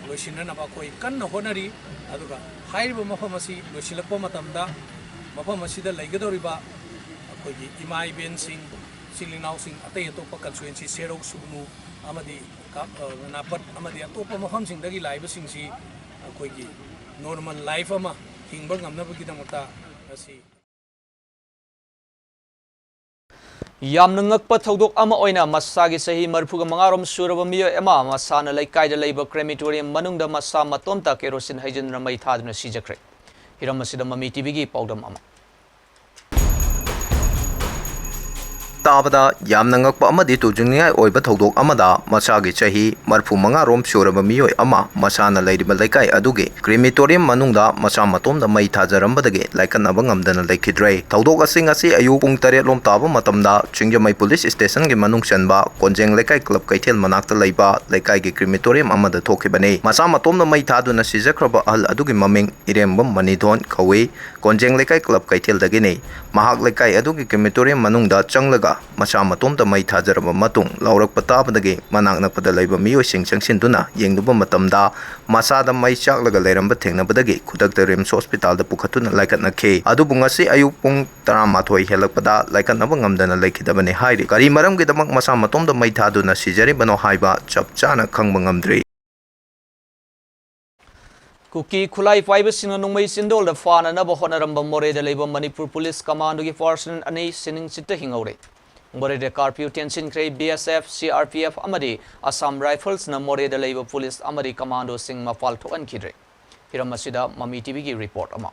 ꯂꯣꯏꯁꯤꯟꯅꯅꯕ ꯑꯩꯈꯣꯏ ꯀꯟꯅ ꯍꯣꯠꯅꯔꯤ꯫ ꯑꯗꯨꯒ ꯍꯥꯏꯔꯤꯕ ꯃꯐꯝ ꯑꯁꯤ ꯂꯣꯏꯁꯤꯜꯂꯛꯄ ꯃꯇꯝꯗ ꯃꯐꯝ ꯑꯁꯤꯗ ꯂꯩꯒꯗꯧꯔꯤꯕ ꯑꯩꯈꯣꯏꯒꯤ ꯏꯃꯥ ꯏꯕꯦꯟꯁꯤꯡ, ꯏꯆꯤꯜ ꯏꯅꯥꯎꯁꯤꯡ, ꯑꯇꯩ ꯑꯇꯣꯞꯄ constituency ꯁꯦꯔꯧ, ꯁꯨꯒꯅꯨ ꯑꯃꯗꯤ ꯀꯥꯞ-, ꯑ, ꯅꯥꯄꯠ ꯑꯃꯗꯤ ꯑꯇꯣꯞꯄ ꯃꯐꯝꯁꯤꯡꯗꯒꯤ ꯂꯥꯛꯏꯕꯁꯤꯡꯁꯤ ꯑꯩꯈꯣꯏꯒꯤ normal life ꯑꯃ ꯍꯤꯡꯕ ꯉꯝꯅꯕꯒꯤꯗꯃꯛꯇ ꯉꯁꯤ ꯌꯥꯝꯅ ꯉꯛꯄ ꯊꯧꯗꯣꯛ ꯑꯃ ꯑꯣꯏꯅ ꯃꯁꯥꯒꯤ ꯆꯍꯤ ꯃꯔꯤꯐꯨꯒ ꯃꯉꯥꯔꯣꯝ ꯁꯨꯔꯕ ꯃꯤꯑꯣꯏ ꯑꯃ ꯃꯁꯥꯅ ꯂꯩꯀꯥꯏꯗ ꯂꯩꯕ crematorium ꯃꯅꯨꯡꯗ ꯃꯁꯥ ꯃꯇꯣꯝꯇ ꯀꯦꯔꯣꯁꯤꯟ ꯍꯩꯖꯤꯟꯗꯨꯅ ꯃꯩ ꯊꯥꯗꯨꯅ ꯁꯤꯖꯈ꯭ꯔꯦ꯫ ꯍꯤꯔꯝ ꯑꯁꯤꯗ ꯃꯃꯤ ꯇꯤꯚꯤꯒꯤ ꯄꯥꯎꯗꯝ ꯑꯃ꯫ ꯇꯥꯕꯗ ꯌꯥꯝꯅ ꯉꯛꯄ ꯑꯃꯗꯤ ꯇꯨꯖꯨꯡꯅꯤꯡꯉꯥꯏ ꯑꯣꯏꯕ ꯊꯧꯗꯣꯛ ꯑꯃꯗ ꯃꯁꯥꯒꯤ ꯆꯍꯤ ꯃꯔꯤꯐꯨ ꯃꯉꯥꯔꯣꯝ ꯁꯨꯔꯕ ꯃꯤꯑꯣꯏ ꯑꯃ ꯃꯁꯥꯅ ꯂꯩꯔꯤꯕ ꯂꯩꯀꯥꯏ ꯑꯗꯨꯒꯤ crematorium ꯃꯅꯨꯡꯗ ꯃꯁꯥ ꯃꯇꯣꯝꯗ ꯃꯩ ꯊꯥꯖꯔꯝꯕꯗ ꯂꯥꯏꯀꯠꯅꯕ ꯉꯝꯗꯅ ꯂꯩꯈꯤꯗ꯭ꯔꯦ꯫ ꯊꯧꯗꯣꯛ ꯑꯁꯤ ꯉꯁꯤ ꯑꯌꯨꯛ ꯄꯨꯡ ꯇꯔꯦꯠ ꯂꯣꯝ ꯇꯥꯕ ꯃꯇꯝꯗ ꯁꯤꯡꯖꯃꯩ police station ꯒꯤ ꯃꯅꯨꯡ ꯆꯟꯕ ꯀꯣꯟꯖꯦꯡ ꯂꯩꯀꯥꯏ club ꯀꯩꯊꯦꯜ ꯃꯅꯥꯛꯇ ꯂꯩꯕ ꯂꯩꯀꯥꯏꯒꯤ crematorium ꯑꯃꯗ ꯊꯣꯛꯈꯤꯕꯅꯤ꯫ ꯃꯁꯥ ꯃꯇꯣꯝꯗ ꯃꯩ ꯊꯥꯗꯨꯅ ꯁꯤꯖꯈ꯭ꯔꯕ ꯑꯍꯜ ꯑꯗꯨꯒꯤ ꯃꯃꯤꯡ ꯏꯔꯦꯝꯕꯝ ꯃꯅꯤꯊꯣꯟ ꯀꯧꯏ꯫ ꯀꯣꯟꯖꯦꯡ ꯂꯩꯀꯥꯏ club ꯀꯩꯊꯦꯜꯗꯒꯤꯅꯤ꯫ ꯃꯍꯥꯛ ꯂꯩꯀꯥꯏ ꯑꯗꯨꯒꯤ crematorium ꯃꯅꯨꯡꯗ ꯆꯪꯂꯒ ꯃꯁꯥ ꯃꯇꯣꯝꯇ ꯃꯩ ꯊꯥꯖꯔꯕ ꯃꯇꯨꯡ ꯂꯥꯎꯔꯛꯄ ꯇꯥꯕꯗꯒꯤ ꯃꯅꯥꯛ ꯅꯛꯄꯗ ꯂꯩꯕ ꯃꯤꯑꯣꯏꯁꯤꯡ ꯆꯪꯁꯤꯟꯗꯨꯅ ꯌꯦꯡꯂꯨꯕ ꯃꯇꯝꯗ ꯃꯁꯥꯗ ꯃꯩ ꯆꯥꯛꯂꯒ ꯂꯩꯔꯝꯕ ꯊꯦꯡꯅꯕꯗꯒꯤ ꯈꯨꯗꯛꯇ RIMS hospital ꯗ ꯄꯨꯈꯠꯇꯨꯅ ꯂꯥꯏꯀꯠꯅꯈꯤ꯫ ꯑꯗꯨꯕꯨ ꯉꯁꯤ ꯑꯌꯨꯛ ꯄꯨꯡ ꯇꯔꯥꯃꯥꯊꯣꯏ ꯍꯦꯜꯂꯛꯄꯗ ꯂꯥꯏꯀꯠꯅꯕ ꯉꯝꯗꯅ ꯂꯩꯈꯤꯗꯕꯅꯤ ꯍꯥꯏꯔꯤ꯫ ꯀꯔꯤ ꯃꯔꯝꯒꯤꯗꯃꯛ ꯃꯁꯥ ꯃꯇꯣꯝꯗ ꯃꯩ ꯊꯥꯗꯨꯅ ꯁꯤꯖꯔꯤꯕꯅꯣ ꯍꯥꯏꯕ ꯆꯞ ꯆꯥꯅ ꯈꯪꯕ ꯉꯝꯗ꯭ꯔꯤ꯫ ꯀꯨꯀꯤ ꯈꯨꯠꯂꯥꯏ ꯄꯥꯏꯕꯁꯤꯡꯅ ꯅꯣꯡꯃꯩ ꯆꯤꯟꯗꯣꯜꯗ ꯐꯥꯅꯅꯕ ꯍꯣꯠꯅꯔꯝꯕ ꯃꯣꯔꯦꯗ ꯂꯩꯕ ꯃꯅꯤꯄꯨꯔ police commando ꯒꯤ personnel ꯑꯅꯤ ꯁꯤꯅꯤꯡ ꯆꯤꯠꯇ ꯍꯤꯡꯍꯧꯔꯦ꯫ ꯃꯣꯔꯦꯗ ꯀꯥꯔꯐ꯭ꯌꯨ ꯇꯦꯟꯁꯤꯟꯈ꯭ꯔꯦ꯫ B S F, C R P F ꯑꯃꯗꯤ ꯑꯁꯥꯝ ꯔꯥꯏꯐꯜꯁꯅ ꯃꯣꯔꯦꯗ ꯂꯩꯕ ꯄꯨꯂꯤꯁ ꯑꯃꯗꯤ ꯀꯃꯥꯟꯗꯣꯁꯤꯡ ꯃꯄꯥꯜ ꯊꯣꯛꯍꯟꯈꯤꯗ꯭ꯔꯦ꯫ ꯍꯤꯔꯝ ꯑꯁꯤꯗ ꯃꯃꯤ ꯇꯤꯚꯤꯒꯤ ꯔꯤꯄꯣꯔꯠ ꯑꯃ꯫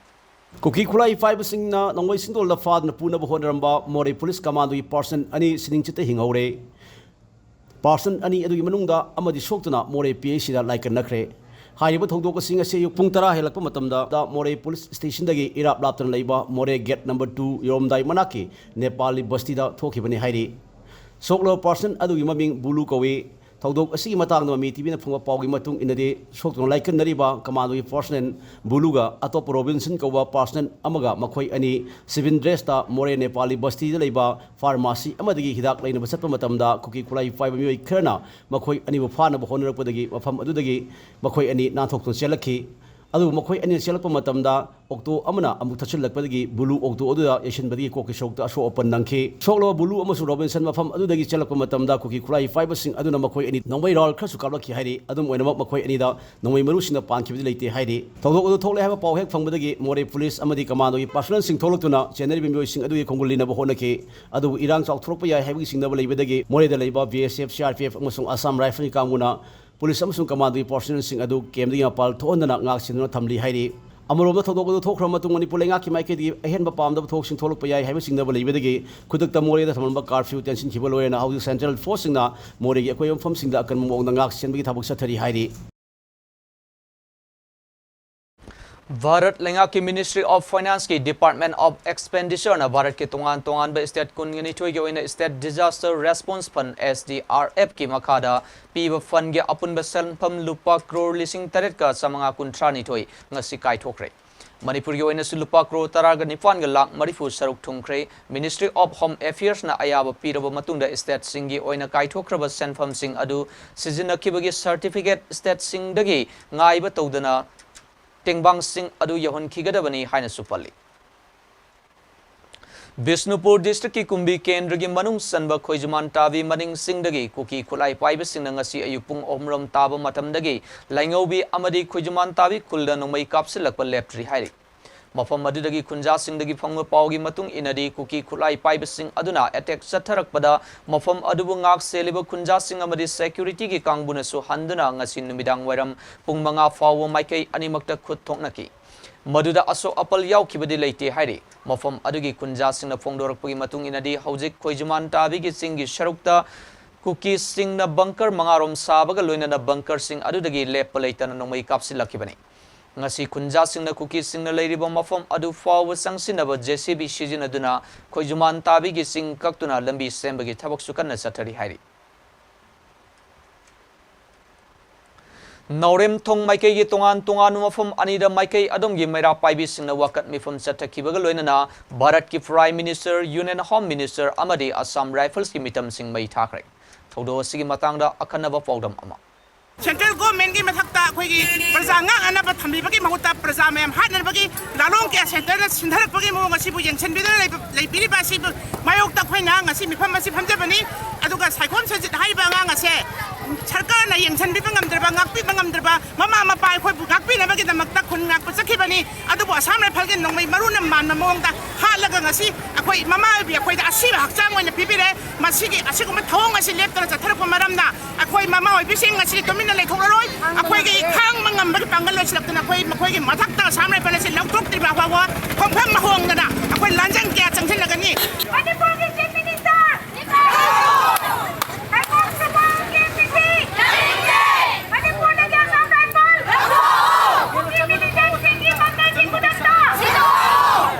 ꯀꯨꯀꯤ ꯈꯨꯠꯂꯥꯏ ꯄꯥꯏꯕꯁꯤꯡꯅ ꯅꯣꯡꯃꯩ ꯁꯤꯟꯗꯣꯜꯗ ꯐꯥꯗꯨꯅ ꯄꯨꯅꯕ ꯍꯣꯠꯅꯔꯝꯕ ꯃꯣꯔꯦ ꯄꯨꯂꯤꯁ ꯀꯃꯥꯟꯗꯣꯒꯤ ꯄꯥꯔꯁꯟ ꯑꯅꯤ ꯁꯤꯅꯤꯡꯆꯤꯠꯇ ꯍꯤꯡꯍꯧꯔꯦ꯫ ꯄꯥꯔꯁꯟ ꯑꯅꯤ ꯑꯗꯨꯒꯤ ꯃꯅꯨꯡꯗ ꯑꯃꯗꯤ ꯁꯣꯛꯇꯨꯅ ꯃꯣꯔꯦ ꯄꯤ ꯑꯩꯆ ꯁꯤꯗ ꯂꯥꯏꯀꯠꯅꯈ꯭ꯔꯦ꯫ ꯍꯥꯏꯔꯤꯕ ꯊꯧꯗꯣꯛ ꯑꯁꯤ ꯉꯁꯤ ꯑꯌꯨꯛ ꯄꯨꯡ ꯇꯔꯥ ꯍꯦꯜꯂꯛꯄ ꯃꯇꯝꯗ ꯃꯣꯔꯦ ꯄꯨꯂꯤꯁ ꯁ꯭ꯇꯦꯁꯟꯗꯒꯤ ꯏꯔꯥꯞ ꯂꯥꯞꯇꯅ ꯂꯩꯕ ꯃꯣꯔꯦ ꯒꯦꯠ ꯅꯝꯕꯔ ꯇꯨ ꯌꯧꯔꯝꯗꯥꯏ ꯃꯅꯥꯛꯀꯤ ꯅꯦꯄꯥꯂꯤ ꯕꯁꯇꯤꯗ ꯊꯣꯛꯈꯤꯕꯅꯤ ꯍꯥꯏꯔꯤ꯫ ꯁꯣꯛꯂꯕ ꯄꯥꯔꯁꯟ ꯑꯗꯨꯒꯤ ꯃꯃꯤꯡ ꯕꯨꯂꯨ ꯀꯧꯏ꯫ ꯊꯧꯗꯣꯛ ꯑꯁꯤꯒꯤ ꯃꯇꯥꯡꯗ ꯃꯃꯤ ꯇꯤꯚꯤꯅ ꯐꯪꯕ ꯄꯥꯎꯒꯤ ꯃꯇꯨꯡ ꯏꯟꯅꯗꯤ, ꯁꯣꯛꯇꯨꯅ ꯂꯥꯏꯀꯠꯅꯔꯤꯕ ꯀꯃꯥꯟꯗꯣꯒꯤ ꯄꯥꯔꯁꯅꯦꯜ ꯕꯨꯂꯨꯒ ꯑꯇꯣꯞꯄ ꯔꯣꯕꯤꯟꯁꯟ ꯀꯧꯕ ꯄꯥꯔꯁꯅꯦꯜ ꯑꯃꯒ ꯃꯈꯣꯏ ꯑꯅꯤ ꯁꯤꯚꯤꯜ ꯗ꯭ꯔꯦꯁꯇ ꯃꯣꯔꯦ ꯅꯦꯄꯥꯂꯤ ꯕꯁꯇꯤꯗ ꯂꯩꯕ ꯐꯥꯔꯃꯥꯁꯤ ꯑꯃꯗꯒꯤ ꯍꯤꯗꯥꯛ ꯂꯩꯅꯕ ꯆꯠꯄ ꯃꯇꯝꯗ ꯀꯨꯀꯤ ꯈꯨꯠꯂꯥꯏ ꯄꯥꯏꯕ ꯃꯤꯑꯣꯏ ꯈꯔꯅ ꯃꯈꯣꯏ ꯑꯅꯤꯕꯨ ꯐꯥꯅꯕ ꯍꯣꯠꯅꯔꯛꯄꯗꯒꯤ ꯃꯐꯝ ꯑꯗꯨꯗꯒꯤ ꯃꯈꯣꯏ ꯑꯅꯤ ꯅꯥꯟꯊꯣꯛꯇꯨꯅ ꯆꯦꯜꯂꯛꯈꯤ꯫ ꯑꯗꯨꯕꯨ ꯃꯈꯣꯏ ꯑꯅꯤꯅ ꯆꯦꯜꯂꯛꯄ ꯃꯇꯝꯗ ꯑꯣꯛꯇꯣ ꯑꯃꯅ ꯑꯃꯨꯛ ꯊꯠꯆꯤꯜꯂꯛꯄꯗꯒꯤ ꯕꯨꯂꯨ ꯑꯣꯛꯇꯣ ꯑꯗꯨꯗ ꯌꯩꯁꯤꯟꯕꯗꯒꯤ ꯀꯣꯛꯀꯤ ꯁꯔꯨꯛꯇ ꯑꯁꯣꯛ ꯑꯄꯟ ꯅꯪꯈꯤ꯫ ꯁꯣꯛꯂꯕ ꯕꯨꯂꯨ ꯑꯃꯁꯨꯡ ꯔꯣꯕꯤꯟꯁꯟ ꯃꯐꯝ ꯑꯗꯨꯗꯒꯤ ꯆꯦꯜꯂꯛꯄ ꯃꯇꯝꯗ ꯀꯨꯀꯤ ꯈꯨꯠꯂꯥꯏ ꯄꯥꯏꯕꯁꯤꯡ ꯑꯗꯨꯅ ꯃꯈꯣꯏ ꯑꯅꯤ ꯅꯣꯡꯃꯩ ꯔꯥꯎꯟ ꯈꯔꯁꯨ ꯀꯥꯞꯂꯛꯈꯤ ꯍꯥꯏꯔꯤ꯫ ꯑꯗꯨꯝ ꯑꯣꯏꯅꯃꯛ, ꯃꯈꯣꯏ ꯑꯅꯤꯗ ꯅꯣꯡꯃꯩ ꯃꯔꯨꯁꯤꯡꯅ ꯄꯥꯟꯈꯤꯕꯗꯤ ꯂꯩꯇꯦ ꯍꯥꯏꯔꯤ꯫ ꯊꯧꯗꯣꯛ ꯑꯗꯨ ꯊꯣꯛꯂꯦ ꯍꯥꯏꯕ ꯄꯥꯎ ꯍꯦꯛ ꯐꯪꯕꯗꯒꯤ ꯃꯣꯔꯦ ꯄꯨꯂꯤꯁ ꯑꯃꯗꯤ ꯀꯃꯥꯟꯗꯣꯒꯤ ꯄꯥꯔꯁꯅꯦꯜꯁꯤꯡ ꯊꯣꯛꯂꯛꯇꯨꯅ ꯆꯦꯟꯅꯔꯤꯕ ꯃꯤꯑꯣꯏꯁꯤꯡ ꯑꯗꯨꯒꯤ ꯈꯣꯡꯒꯨꯜ ꯂꯤꯅꯕ ꯍꯣꯠꯅꯈꯤ꯫ ꯑꯗꯨꯕꯨ ꯏꯔꯥꯡ ꯆꯥꯎꯊꯣꯔꯛꯄ ꯌꯥꯏ ꯍꯥꯏꯕꯒꯤ ꯆꯤꯡꯅꯕ ꯂꯩꯕꯗꯒꯤ ꯃꯣꯔꯦꯗ ꯂꯩꯕ B S F, C R P F ꯑꯃꯁꯨꯡ ꯑꯁꯥꯝ ꯔꯥꯏꯐꯜꯒꯤ ꯀꯥꯡꯕꯨꯅ ꯄꯨꯂꯤꯁ ꯑꯃꯁꯨꯡ ꯀꯃꯥꯟꯗꯣꯒꯤ ꯄꯥꯔꯁꯅꯦꯜꯁꯤꯡ ꯑꯗꯨ ꯀꯦꯝꯗꯒꯤ ꯃꯄꯥꯟ ꯊꯣꯛꯍꯟꯗꯅ ꯉꯥꯛ ꯁꯦꯟꯗꯨꯅ ꯊꯝꯂꯤ ꯍꯥꯏꯔꯤ꯫ ꯑꯃꯔꯣꯝꯗ, ꯊꯧꯗꯣꯛ ꯑꯗꯨ ꯊꯣꯛꯈ꯭ꯔꯕ ꯃꯇꯨꯡ ꯃꯅꯤꯄꯨꯔ ꯂꯩꯉꯥꯛꯀꯤ ꯃꯥꯏꯀꯩꯗꯒꯤ ꯑꯍꯦꯟꯕ ꯄꯥꯝꯗꯕ ꯊꯧꯗꯣꯛꯁꯤꯡ ꯊꯣꯛꯂꯛꯄ ꯌꯥꯏ ꯍꯥꯏꯕ ꯆꯤꯡꯅꯕ ꯂꯩꯕꯗꯒꯤ ꯈꯨꯗꯛꯇ ꯃꯣꯔꯦꯗ ꯊꯝꯂꯝꯕ ꯀꯥꯔꯐ꯭ꯌꯨ ꯇꯦꯟꯁꯤꯟꯈꯤꯕ ꯂꯣꯏꯔꯦꯅ ꯍꯧꯖꯤꯛ ꯁꯦꯟꯇ꯭ꯔꯦꯜ ꯐꯣꯔꯁꯁꯤꯡꯅ ꯃꯣꯔꯦꯒꯤ ꯑꯀꯣꯏꯕ ꯃꯐꯝꯁꯤꯡꯗ ꯑꯀꯟꯕ ꯃꯑꯣꯡꯗ ꯉꯥꯛ ꯁꯦꯟꯕꯒꯤ ꯊꯕꯛ ꯆꯠꯊꯔꯤ ꯍꯥꯏꯔꯤ꯫ ꯚꯥꯔꯠ ꯂꯩꯉꯥꯛꯀꯤ Ministry of Finance ꯀꯤ Department of Expenditure ꯅ ꯚꯥꯔꯠꯀꯤ ꯇꯣꯉꯥꯟ ꯇꯣꯉꯥꯟꯕ ꯁ꯭ꯇꯦꯠ ꯀꯨꯟꯅꯤꯊꯣꯏꯒꯤ ꯑꯣꯏꯅ State Disaster Response Fund, S D R F ꯀꯤ ꯃꯈꯥꯗ ꯄꯤꯕ ꯐꯟꯒꯤ ꯑꯄꯨꯟꯕ ꯁꯦꯟꯐꯝ ꯂꯨꯄꯥ ꯀ꯭ꯔꯣꯔ ꯂꯤꯁꯤꯡ ꯇꯔꯦꯠꯀ ꯆꯥꯃꯉꯥ ꯀꯨꯟꯊ꯭ꯔꯥ ꯅꯤꯊꯣꯏ ꯉꯁꯤ ꯀꯥꯏꯊꯣꯛꯈ꯭ꯔꯦ꯫ ꯃꯅꯤꯄꯨꯔꯒꯤ ꯑꯣꯏꯅꯁꯨ ꯂꯨꯄꯥ ꯀ꯭ꯔꯣꯔ ꯇꯔꯥꯒ ꯅꯤꯄꯥꯟꯒ ꯂꯥꯛ ꯃꯔꯤꯐꯨ ꯁꯔꯨꯛ ꯊꯨꯡꯈ꯭ꯔꯦ꯫ Ministry of Home Affairs ꯅ ꯑꯌꯥꯕ ꯄꯤꯔꯕ ꯃꯇꯨꯡꯗ ꯁ꯭ꯇꯦꯠꯁꯤꯡꯒꯤ ꯑꯣꯏꯅ ꯀꯥꯏꯊꯣꯛꯈ꯭ꯔꯕ ꯁꯦꯟꯐꯝꯁꯤꯡ ꯑꯗꯨ ꯁꯤꯖꯤꯟꯅꯈꯤꯕꯒꯤ ꯁꯥꯔꯇꯤꯐꯤꯀꯦꯠ ꯁ꯭ꯇꯦꯠꯁꯤꯡꯗꯒꯤ ꯉꯥꯏꯕ ꯇꯧꯗꯅ ꯇꯦꯡꯕꯥꯡꯁꯤꯡ ꯑꯗꯨ ꯌꯧꯍꯟꯈꯤꯒꯗꯕꯅꯤ ꯍꯥꯏꯅꯁꯨ ꯄꯜꯂꯤ꯫ ꯕꯤꯁꯅꯨꯄꯨꯔ ꯗꯤꯁꯇ꯭ꯔꯤꯛꯀꯤ ꯀꯨꯝꯕꯤ ꯀꯦꯟꯗ꯭ꯔꯒꯤ ꯃꯅꯨꯡ ꯆꯟꯕ ꯈꯣꯏꯖꯨꯃꯥꯟ ꯇꯥꯕꯤ ꯃꯅꯤꯡ ꯆꯤꯡꯗꯒꯤ ꯀꯨꯀꯤ ꯈꯨꯠꯂꯥꯏ ꯄꯥꯏꯕꯁꯤꯡꯅ ꯉꯁꯤ ꯑꯌꯨꯛ ꯄꯨꯡ ꯑꯍꯨꯝꯔꯣꯝ ꯇꯥꯕ ꯃꯇꯝꯗꯒꯤ ꯂꯥꯏꯉꯧꯕꯤ ꯑꯃꯗꯤ ꯈꯣꯏꯖꯨꯃꯥꯟ ꯇꯥꯕꯤ ꯈꯨꯜꯗ ꯅꯣꯡꯃꯩ ꯀꯥꯞꯁꯤꯜꯂꯛꯄ ꯂꯦꯞꯇ꯭ꯔꯤ ꯍꯥꯏꯔꯤ꯫ ꯃꯐꯝ ꯑꯗꯨꯗꯒꯤ ꯈꯨꯟꯖꯥꯁꯤꯡꯗꯒꯤ ꯐꯪꯕ ꯄꯥꯎꯒꯤ ꯃꯇꯨꯡ ꯏꯟꯅꯗꯤ, ꯀꯨꯀꯤ ꯈꯨꯠꯂꯥꯏ ꯄꯥꯏꯕꯁꯤꯡ ꯑꯗꯨꯅ ꯑꯦꯇꯦꯛ ꯆꯠꯊꯔꯛꯄꯗ ꯃꯐꯝ ꯑꯗꯨꯕꯨ ꯉꯥꯛ ꯁꯦꯜꯂꯤꯕ ꯈꯨꯟꯖꯥꯁꯤꯡ ꯑꯃꯗꯤ ꯁꯦꯀ꯭ꯌꯨꯔꯤꯇꯤꯒꯤ ꯀꯥꯡꯕꯨꯅꯁꯨ ꯍꯟꯗꯨꯅ ꯉꯁꯤ ꯅꯨꯃꯤꯗꯥꯡ ꯋꯥꯏꯔꯝ ꯄꯨꯡ ꯃꯉꯥ ꯐꯥꯎꯕ ꯃꯥꯏꯀꯩ ꯑꯅꯤꯃꯛꯇ ꯈꯨꯠ ꯊꯣꯛꯅꯈꯤ꯫ ꯃꯗꯨꯗ ꯑꯁꯣꯛ ꯑꯄꯜ ꯌꯥꯎꯈꯤꯕꯗꯤ ꯂꯩꯇꯦ ꯍꯥꯏꯔꯤ꯫ ꯃꯐꯝ ꯑꯗꯨꯒꯤ ꯈꯨꯟꯖꯥꯁꯤꯡꯅ ꯐꯣꯡꯗꯣꯔꯛꯄꯒꯤ ꯃꯇꯨꯡ ꯏꯟꯅꯗꯤ, ꯍꯧꯖꯤꯛ ꯈꯣꯏꯖꯨꯃꯥꯟ ꯇꯥꯕꯤꯒꯤ ꯆꯤꯡꯒꯤ ꯁꯔꯨꯛꯇ ꯀꯨꯀꯤꯁꯤꯡꯅ ꯕꯪꯀꯔ ꯃꯉꯥꯔꯣꯝ ꯁꯥꯕꯒ ꯂꯣꯏꯅꯅ ꯕꯪꯀꯔꯁꯤꯡ ꯑꯗꯨꯗꯒꯤ ꯂꯦꯞꯄ ꯂꯩꯇꯅ ꯅꯣꯡꯃꯩ ꯀꯥꯞꯁꯤꯜꯂꯛꯈꯤꯕꯅꯤ꯫ ꯉꯁꯤ ꯈꯨꯟꯖꯥꯁꯤꯡꯅ ꯀꯨꯀꯤꯁꯤꯡꯅ ꯂꯩꯔꯤꯕ ꯃꯐꯝ ꯑꯗꯨ ꯐꯥꯎꯕ ꯆꯪꯁꯤꯟꯅꯕ ꯖꯦ ꯁꯤ ꯕꯤ ꯁꯤꯖꯤꯟꯅꯗꯨꯅ ꯈꯣꯏꯖꯨꯃꯥꯟ ꯇꯥꯕꯤꯒꯤ ꯆꯤꯡ ꯀꯛꯇꯨꯅ ꯂꯝꯕꯤ ꯁꯦꯝꯕꯒꯤ ꯊꯕꯛꯁꯨ ꯀꯟꯅ ꯆꯠꯊꯔꯤ ꯍꯥꯏꯔꯤ꯫ ꯅꯥꯎꯔꯦꯝꯊꯣꯡ ꯃꯥꯏꯀꯩꯒꯤ ꯇꯣꯉꯥꯟ ꯇꯣꯉꯥꯟꯕ ꯃꯐꯝ ꯑꯅꯤꯗ ꯃꯥꯏꯀꯩ ꯑꯗꯣꯝꯒꯤ ꯃꯩꯔꯥ ꯄꯥꯏꯕꯤꯁꯤꯡꯅ ꯋꯥꯀꯠ ꯃꯤꯐꯝ ꯆꯠꯊꯈꯤꯕꯒ ꯂꯣꯏꯅꯅ ꯚꯥꯔꯠꯀꯤ Prime Minister, Union Home Minister ꯑꯃꯗꯤ Assam Riflesꯀꯤ ꯃꯤꯇꯝꯁꯤꯡ ꯃꯩ ꯊꯥꯈ꯭ꯔꯦ꯫ ꯊꯧꯗꯣꯛ ꯑꯁꯤꯒꯤ ꯃꯇꯥꯡꯗ ꯑꯈꯟꯅꯕ ꯄꯥꯎꯗꯝ ꯑꯃ꯫ Central Governmentꯀꯤ ꯃꯊꯛꯇ ꯑꯩꯈꯣꯏꯒꯤ ꯄ꯭ꯔꯖꯥ ꯉꯥꯛꯅꯅꯕ ꯊꯝꯕꯤꯕꯒꯤ ꯃꯍꯨꯠꯇ ꯄ꯭ꯔꯖꯥ ꯃꯌꯥꯝ ꯍꯥꯠꯅꯕꯒꯤ ꯂꯥꯂꯣꯡ ꯀꯌꯥ centreꯅ ꯁꯤꯟꯊꯔꯛꯄꯒꯤ ꯃꯑꯣꯡ ꯑꯁꯤꯕꯨ ꯌꯦꯡꯁꯤꯟꯕꯤꯗꯨꯅ ꯂꯩꯕ-, ꯂꯩꯕꯤꯔꯤꯕ ꯑꯁꯤꯕꯨ ꯃꯥꯌꯣꯛꯇ ꯑꯩꯈꯣꯏꯅ ꯉꯁꯤ ꯃꯤꯐꯝ ꯑꯁꯤ ꯐꯝꯖꯕꯅꯤ꯫ ꯑꯗꯨꯒ ꯁꯥꯏꯈꯣꯝ ꯁꯖꯤꯠ ꯍꯥꯏꯔꯤꯕ ꯑꯉꯥꯡ ꯑꯁꯦ ꯁꯔꯀꯥꯔꯅ ꯌꯦꯡꯁꯤꯟꯕꯤꯕ ꯉꯝꯗ꯭ꯔꯕ, ꯉꯥꯛꯄꯤꯕ ꯉꯝꯗ꯭ꯔꯕ ꯃꯃꯥ ꯃꯄꯥ ꯑꯩꯈꯣꯏꯕꯨ ꯉꯥꯛꯄꯤꯅꯕꯒꯤꯗꯃꯛꯇ ꯈꯨꯟ ꯉꯥꯛꯄ ꯆꯠꯈꯤꯕꯅꯤ꯫ ꯑꯗꯨꯕꯨ Assam Riflesꯀꯤ ꯅꯣꯡꯃꯩ ꯃꯔꯨꯅ ꯃꯥꯟꯕ ꯃꯑꯣꯡꯗ ꯍꯥꯠꯂꯒ ꯉꯁꯤ ꯑꯩꯈꯣꯏ ꯃꯃꯥ ꯑꯣꯏꯕꯤ ꯑꯩꯈꯣꯏꯗ ꯑꯁꯤꯕ ꯍꯛꯆꯥꯡ ꯑꯣꯏꯅ ꯄꯤꯕꯤꯔꯦ꯫ ꯃꯁꯤꯒꯤ, ꯑꯁꯤꯒꯨꯝꯕ ꯊꯧꯑꯣꯡ ꯑꯁꯤ ꯂꯦꯞꯇꯅ ꯆꯠꯊꯔꯛꯄ ꯃꯔꯝꯅ ꯑꯩꯈꯣꯏ ꯃꯃꯥ ꯑꯣꯏꯕꯤꯁꯤꯡ ꯉꯁꯤꯗꯤ ꯇꯨꯃꯤꯟꯅ ꯂꯩꯊꯣꯛꯂꯔꯣꯏ꯫ ꯑꯩꯈꯣꯏꯒꯤ ꯈꯥꯡꯕ ꯉꯝꯕꯒꯤ ꯄꯥꯡꯒꯜ ꯂꯣꯏꯁꯤꯜꯂꯛꯇꯅ ꯑꯩꯈꯣꯏ ꯃꯈꯣꯏꯒꯤ ꯃꯊꯛꯇ Assam Riflesꯁꯤ ꯂꯧꯊꯣꯛꯇ꯭ꯔꯤꯕ ꯐꯥꯎꯕ ꯈꯣꯡꯐꯝ ꯍꯣꯡꯗꯅ ꯑꯩꯈꯣꯏ ꯂꯥꯟꯖꯪ ꯀꯌꯥ ꯆꯪꯁꯤꯜꯂꯒꯅꯤ꯫ ꯃꯅꯤꯄꯨꯔꯒꯤ Chief Minister! ꯍꯥꯏꯀꯣꯔꯠ ꯁꯨꯄ꯭ꯔꯤꯝ ꯀꯣꯔꯠꯀꯤ ꯄꯤ ꯁꯤ! ꯃꯅꯤꯄꯨꯔꯗꯒꯤ Assam Rifles! ꯀꯨꯀꯤ militantꯁꯤꯡꯒꯤ ꯃꯀꯩꯒꯤ ꯈꯨꯗꯛꯇ!